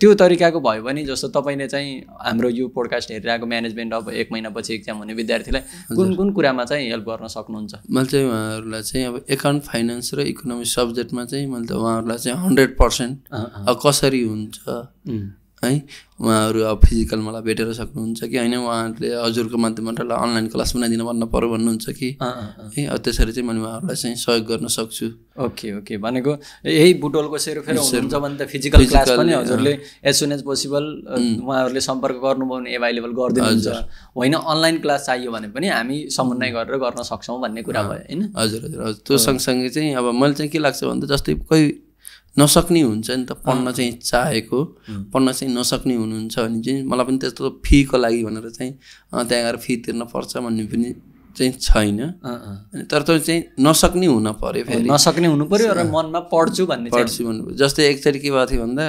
त्यो तरिकाको भयो भने जस्तो तपाईँले चाहिँ हाम्रो यो पोडकास्ट हेरिरहेको म्यानेजमेन्ट अब 1 महिनापछि एक्जाम हुने विद्यार्थीलाई कुन कुरामा चाहिँ हेल्प गर्न सक्नुहुन्छ? मैले चाहिँ उहाँहरूलाई चाहिँ अब एकाउन्ट, फाइनेन्स र इकोनोमिक्स सब्जेक्टमा चाहिँ मैले त उहाँहरूलाई चाहिँ 100% अब कसरी हुन्छ है, उहाँहरू अब फिजिकल मलाई भेटेर सक्नुहुन्छ कि होइन, उहाँहरूले हजुरको माध्यमबाट अनलाइन क्लास बनाइदिनु भन्न पर्यो भन्नुहुन्छ कि है, अब त्यसरी चाहिँ मैले उहाँहरूलाई चाहिँ सहयोग गर्न सक्छु। ओके भनेको यही बुटोलको सेरोफेरो हुनुहुन्छ भने त फिजिकल क्लास पनि हजुरले एज सुन एज पोसिबल उहाँहरूले सम्पर्क गर्नुभयो भने एभाइलेबल गरिदिनुहुन्छ, होइन अनलाइन क्लास चाहियो भने पनि हामी समन्वय गरेर गर्न सक्छौँ भन्ने कुरा भयो होइन। हजुर त्यो सँगसँगै चाहिँ अब मैले चाहिँ के लाग्छ भन्दा जस्तै कोही नसक्ने हुन्छ नि त, पढ्न चाहिँ चाहेको पढ्न चाहिँ नसक्ने हुनुहुन्छ भने चाहिँ मलाई पनि त्यस्तो फीको लागि भनेर चाहिँ त्यहाँ गएर फी तिर्न पर्छ भन्ने पनि चाहिँ छैन। तर त्यो चाहिँ नसक्ने हुन पर्यो, फेरि नसक्ने हुनु पर्यो र मनमा पढ्छु भन्ने भन्नु। जस्तै एकचोटि के भएको थियो भन्दा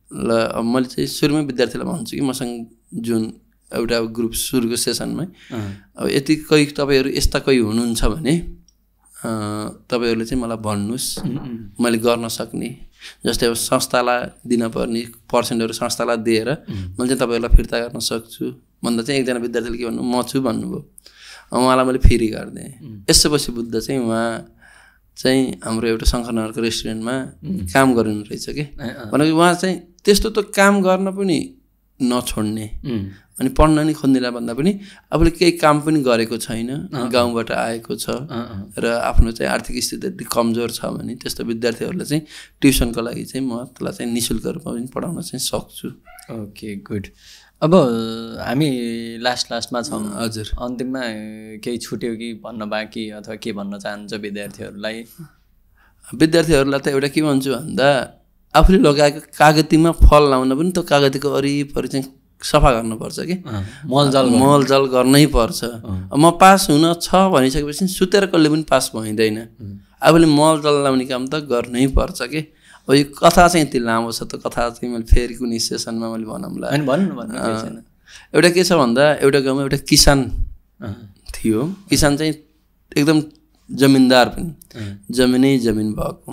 ल अब मैले चाहिँ सुरुमै विद्यार्थीलाई भन्छु कि मसँग जुन एउटा ग्रुप सुरुको सेसनमै अब यति कोही तपाईँहरू यस्ता कोही हुनुहुन्छ भने तपाईँहरूले चाहिँ मलाई भन्नुहोस्, मैले गर्न सक्ने, जस्तै अब संस्थालाई दिनपर्ने पर्सेन्टहरू संस्थालाई दिएर मैले चाहिँ तपाईँहरूलाई फिर्ता गर्न सक्छु भन्दा चाहिँ एकजना विद्यार्थीले के भन्नु, म छु भन्नुभयो, उहाँलाई मैले फेरि गरिदिएँ। यसपछि बुद्ध चाहिँ उहाँ चाहिँ हाम्रो एउटा शङ्करनगरको रेस्टुरेन्टमा काम गर्नु रहेछ कि, भनेको उहाँ चाहिँ त्यस्तो त काम गर्न पनि नछोड्ने अनि पढ्न नि खोज्नेलाई भन्दा पनि आफूले केही काम पनि गरेको छैन, गाउँबाट आएको छ र आफ्नो चाहिँ आर्थिक स्थिति कमजोर छ भने त्यस्तो विद्यार्थीहरूलाई चाहिँ ट्युसनको लागि चाहिँ म त्यसलाई चाहिँ निःशुल्क रूपमा पनि पढाउन चाहिँ सक्छु। Okay good. अब हामी लास्टमा छौँ, हजुर अन्तिममा केही छुट्यो कि भन्न बाँकी अथवा के भन्न चाहन्छ विद्यार्थीहरूलाई? विद्यार्थीहरूलाई त एउटा के भन्छु भन्दा आफूले लगाएको कागतीमा फल लाउन पनि त्यो कागतीको वरिपरि चाहिँ सफा गर्नुपर्छ कि, मलजल गर्नै पर्छ। म पास हुन छ भनिसकेपछि सुतेर कसले पनि पास भइँदैन, आफूले मलजल लाउने काम त गर्नै पर्छ कि। अब यो कथा चाहिँ यति लामो छ, त कथा चाहिँ मैले फेरि कुनै सेसनमा मैले भनौँला। एउटा के छ भन्दा एउटा गाउँमा एउटा किसान थियो, किसान चाहिँ एकदम जमिनदार पनि, जमिन भएको।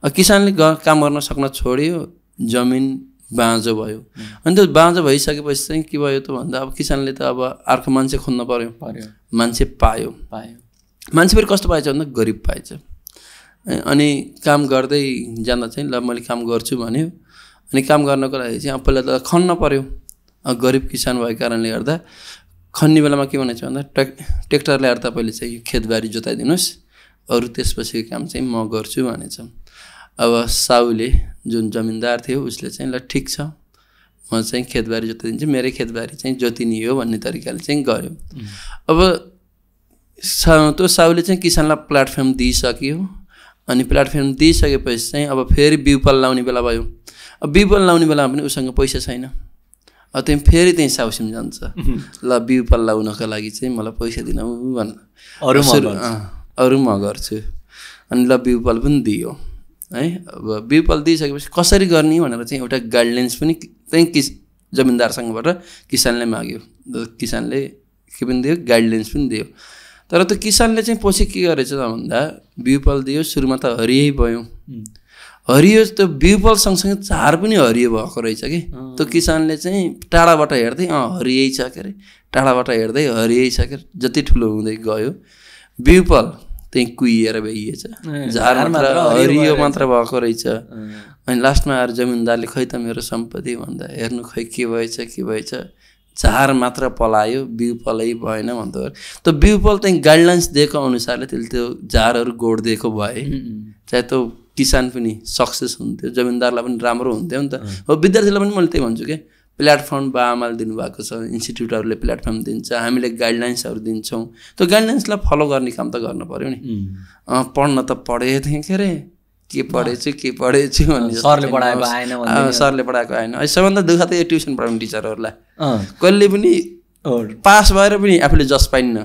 किसानले काम गर्न सक्न छोड्यो, जमिन बाँझो भयो। अनि त्यो बाँझो भइसकेपछि चाहिँ के भयो त भन्दा अब किसानले त अब अर्को मान्छे खोज्नु पर्यो, मान्छे पायो। मान्छे फेरि कस्तो पाएछ भन्दा गरिब पाएछ। अनि काम गर्दै जाँदा चाहिँ ल मैले काम गर्छु भन्यो, अनि काम गर्नको लागि चाहिँ अब पहिला त खन्न पर्यो। गरिब किसान भएको कारणले गर्दा खन्ने बेलामा के भनेको छ भन्दा ट्र्याक्टर ल्याएर तपाईँले चाहिँ खेतबारी जोताइदिनुहोस्, अरू त्यसपछिको काम चाहिँ म गर्छु भनेछ। अब साउले जुन जमिनदार थियो उसले चाहिँ ल ठिक छ म चाहिँ खेतबारी जोतिदिन्छु, मेरै खेतबारी चाहिँ जोतिने हो भन्ने तरिकाले चाहिँ गऱ्यो। अब त्यो साउले चाहिँ किसानलाई प्लेटफर्म दिइसक्यो। अनि प्लेटफर्म दिइसकेपछि चाहिँ अब फेरि बिउपल लाउने बेला भयो। अब बिउपल लाउने बेलामा पनि उसँग पैसा छैन। अब त्यहाँ फेरि त्यहीँ साउसिम जान्छ, ल बिउपल लाउनको लागि चाहिँ मलाई पैसा दिनु भन्न, अरू म गर्छु। अनि ल बिउपल पनि दियो है। अब बिउपल दिइसकेपछि कसरी गर्ने भनेर चाहिँ एउटा गाइडलाइन्स पनि त्यही जमिनदारसँगबाट किसानले माग्यो। किसानले के पनि दियो, गाइडलाइन्स पनि दियो। तर त्यो किसानले चाहिँ पछि के गरेछ त भन्दा बिउपल दियो, सुरुमा त हरियै भयो। हरियो त्यो बिउपल सँगसँगै झार पनि हरियो भएको रहेछ कि। त्यो किसानले चाहिँ टाढाबाट हेर्दै हरियै छ के अरे, टाढाबाट हेर्दै हरियै छ के, जति ठुलो हुँदै गयो बिउपल त्यहीँ कुहिएर भइएछ, झार मात्र हरियो मात्र भएको रहेछ। अनि लास्टमा आएर जमिनदारले खै त मेरो सम्पत्ति भन्दा हेर्नु खै के भएछ, झार मात्र पलायो, बिउपलै भएन भन्दा त्यो बिउपल चाहिँ गाइडलाइन्स दिएको अनुसारले त्यसले त्यो झारहरू गोडिदिएको भए चाहे त्यो किसान पनि सक्सेस हुन्थ्यो, जमिनदारलाई पनि राम्रो हुन्थ्यो नि त। हो विद्यार्थीलाई पनि मैले त्यही भन्छु कि प्लेटफर्म बाआमाले दिनुभएको छ, इन्स्टिट्युटहरूले प्लेटफर्म दिन्छ, हामीले गाइडलाइन्सहरू दिन्छौँ, त्यो गाइडलाइन्सलाई फलो गर्ने काम त गर्नु पऱ्यो नि। पढ्न त पढेको थिएँ के अरे, के पढेछु भन्ने सरले पढाएको आएन, सरले पढाएको आएन। सबभन्दा दुःख त यो ट्युसन पढाउने टिचरहरूलाई कहिले पनि पास भएर पनि आफूले जस पाइन्न।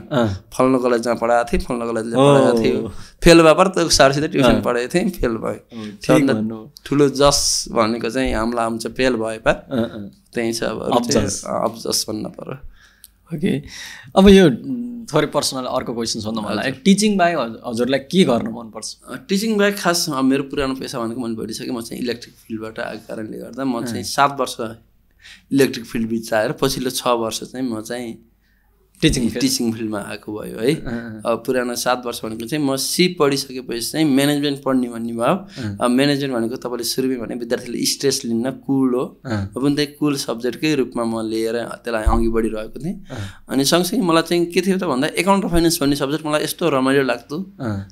फल्नु कलेजमा पढाएको थिएँ, फल्नु कलेजमा पढाएको थियो, फेल भए पर त सरसित ट्युसन पढाएको थिएँ, फेल भयो। सबभन्दा ठुलो जस भनेको चाहिँ हामीलाई आउँछ फेल भए पा त्यही छ। अब अब्जस भन्न पर्यो। ओके, अब यो थोरै पर्सनल अर्को क्वेसन सोध्नु मलाई, टिचिङ बाहेक हजुरलाई के गर्न मनपर्छ? टिचिङ बाहेक खास मेरो पुरानो पेसा भनेको मैले भनिसकेँ, म चाहिँ इलेक्ट्रिक फिल्डबाट आएको कारणले गर्दा म चाहिँ 7 वर्ष इलेक्ट्रिक फिल्ड बिच आएर पछिल्लो 6 वर्ष चाहिँ म चाहिँ टिचिङ फिल्डमा आएको भयो है। अब पुरानो 7 वर्ष भनेको चाहिँ म सी पढिसकेपछि चाहिँ म्यानेजमेन्ट पढ्ने भन्ने भयो। अब म्यानेजमेन्ट भनेको तपाईँले सुरुमै भने विद्यार्थीले स्ट्रेस लिन्न, कुल हो, अब पनि त्यही कुल सब्जेक्टकै रूपमा म लिएर त्यसलाई अघि बढिरहेको थिएँ। अनि सँगसँगै मलाई चाहिँ के थियो त भन्दा एकाउन्ट र फाइनेन्स भन्ने सब्जेक्ट मलाई यस्तो रमाइलो लाग्थ्यो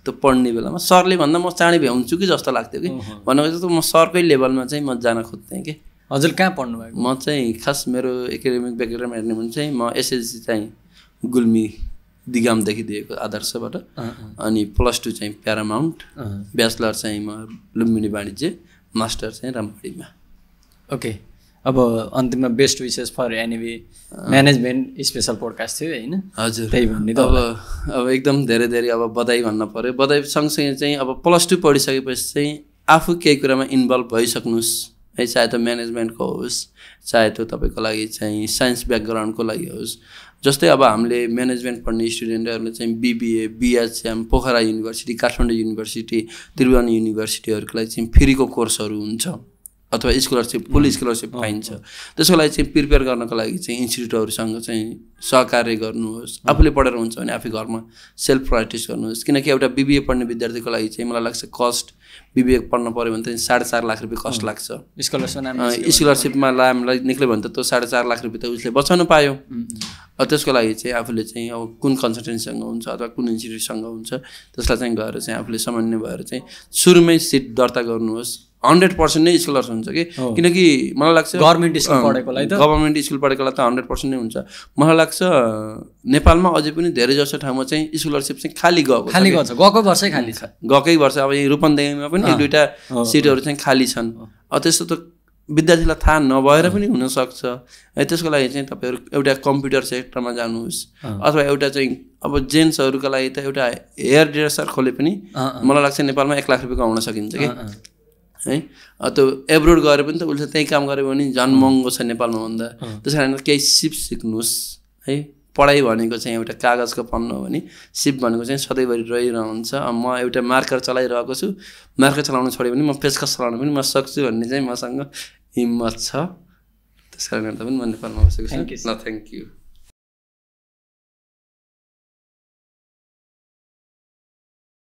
त्यो पढ्ने बेलामा। सरले भन्दा म चाँडै भ्याउँछु कि जस्तो लाग्थ्यो कि, भनेको चाहिँ म सरकै लेभलमा चाहिँ म जान खोज्थेँ कि। हजुर कहाँ पढ्नु भएको? म चाहिँ खास मेरो एकाडेमिक ब्याकग्राउन्ड हेर्ने भने चाहिँ म एसएलसी चाहिँ गुल्मी दिगामदेखि दिएको आदर्शबाट, अनि +2 चाहिँ प्यारामाउन्ट, ब्याचलर चाहिँ म लुम्बिनी वाणिज्य, मास्टर चाहिँ रामबाडीमा। ओके, अब अन्तिममा best wishes for NEV management special podcast थियो होइन? हजुर, त्यही भन्ने त अब एकदम धेरै धेरै अब बधाई भन्न पऱ्यो। बधाई सँगसँगै चाहिँ अब +2 पढिसकेपछि चाहिँ आफू केही कुरामा इन्भल्भ भइसक्नुहोस् है, चाहे त म्यानेजमेन्टको होस्, चाहे त तपाईँको लागि चाहिँ साइन्स ब्याकग्राउन्डको लागि होस्। जस्तै अब हामीले म्यानेजमेन्ट पढ्ने स्टुडेन्टहरूले चाहिँ BBA, BHM, Pokhara university, Kathmandu university, Tribhuvan युनिभर्सिटीहरूको लागि चाहिँ फ्रीको कोर्सहरू हुन्छ अथवा स्कलरसिप, फुल स्कलरसिप पाइन्छ। त्यसको लागि चाहिँ प्रिपेयर गर्नको लागि चाहिँ इन्स्टिट्युटहरूसँग चाहिँ सहकार्य गर्नुहोस्। आफूले पढेर हुन्छ भने आफै घरमा सेल्फ प्र्याक्टिस गर्नुहोस्, किनकि एउटा बिबिए पढ्ने विद्यार्थीको लागि चाहिँ मलाई लाग्छ कस्ट बिबिए पढ्न पऱ्यो भने चाहिँ 4.5 लाख रुपियाँ कस्ट लाग्छ। स्कलरसिपमा हामीलाई निक्ल्यो भने त त्यो 4.5 लाख रुपियाँ त उसले बचाउनु पायो। त्यसको लागि चाहिँ आफूले चाहिँ अब कुन कन्सल्टेन्सीसँग हुन्छ अथवा कुन इन्स्टिट्युटसँग हुन्छ त्यसलाई चाहिँ गएर चाहिँ आफूले समन्वय भएर चाहिँ सुरुमै सिट दर्ता गर्नुहोस्। 100% नै स्कलर्स हुन्छ कि, किनकि मलाई लाग्छ गभर्मेन्ट स्कुल पढेकोलाई त 100% नै हुन्छ। मलाई लाग्छ नेपालमा अझै पनि धेरै जसो ठाउँमा चाहिँ स्कलरसिप चाहिँ खाली गएको वर्षै खाली छ, गएकै वर्ष। अब यही रूपन्देहीमा पनि 1-2टा सिटहरू चाहिँ खाली छन्। अब त्यस्तो त विद्यार्थीलाई थाहा नभएर पनि हुनसक्छ है। त्यसको लागि चाहिँ तपाईँहरू एउटा कम्प्युटर सेक्टरमा जानुहोस्, अथवा एउटा चाहिँ अब जेन्ट्सहरूका लागि त एउटा हेयर ड्रेसर खोले पनि मलाई लाग्छ नेपालमा 1 लाख रुपियाँ कमाउन सकिन्छ कि है। त्यो एब्रोड गएर पनि त उसले त्यही काम गऱ्यो भने झन् महँगो छ नेपालमा भन्दा। त्यस कारण केही सिप सिक्नुहोस् है। पढाइ भनेको चाहिँ एउटा कागजको पन्नु हो भने सिप भनेको चाहिँ सधैँभरि रहिरहन्छ। म एउटा मार्कर चलाइरहेको छु, मार्कर चलाउन छोड्यो भने म पेचकस चलाउन पनि म सक्छु भन्ने चाहिँ मसँग हिम्मत छ। त्यस कारणले पनि म नेपालमा बसेको छु। Thank you.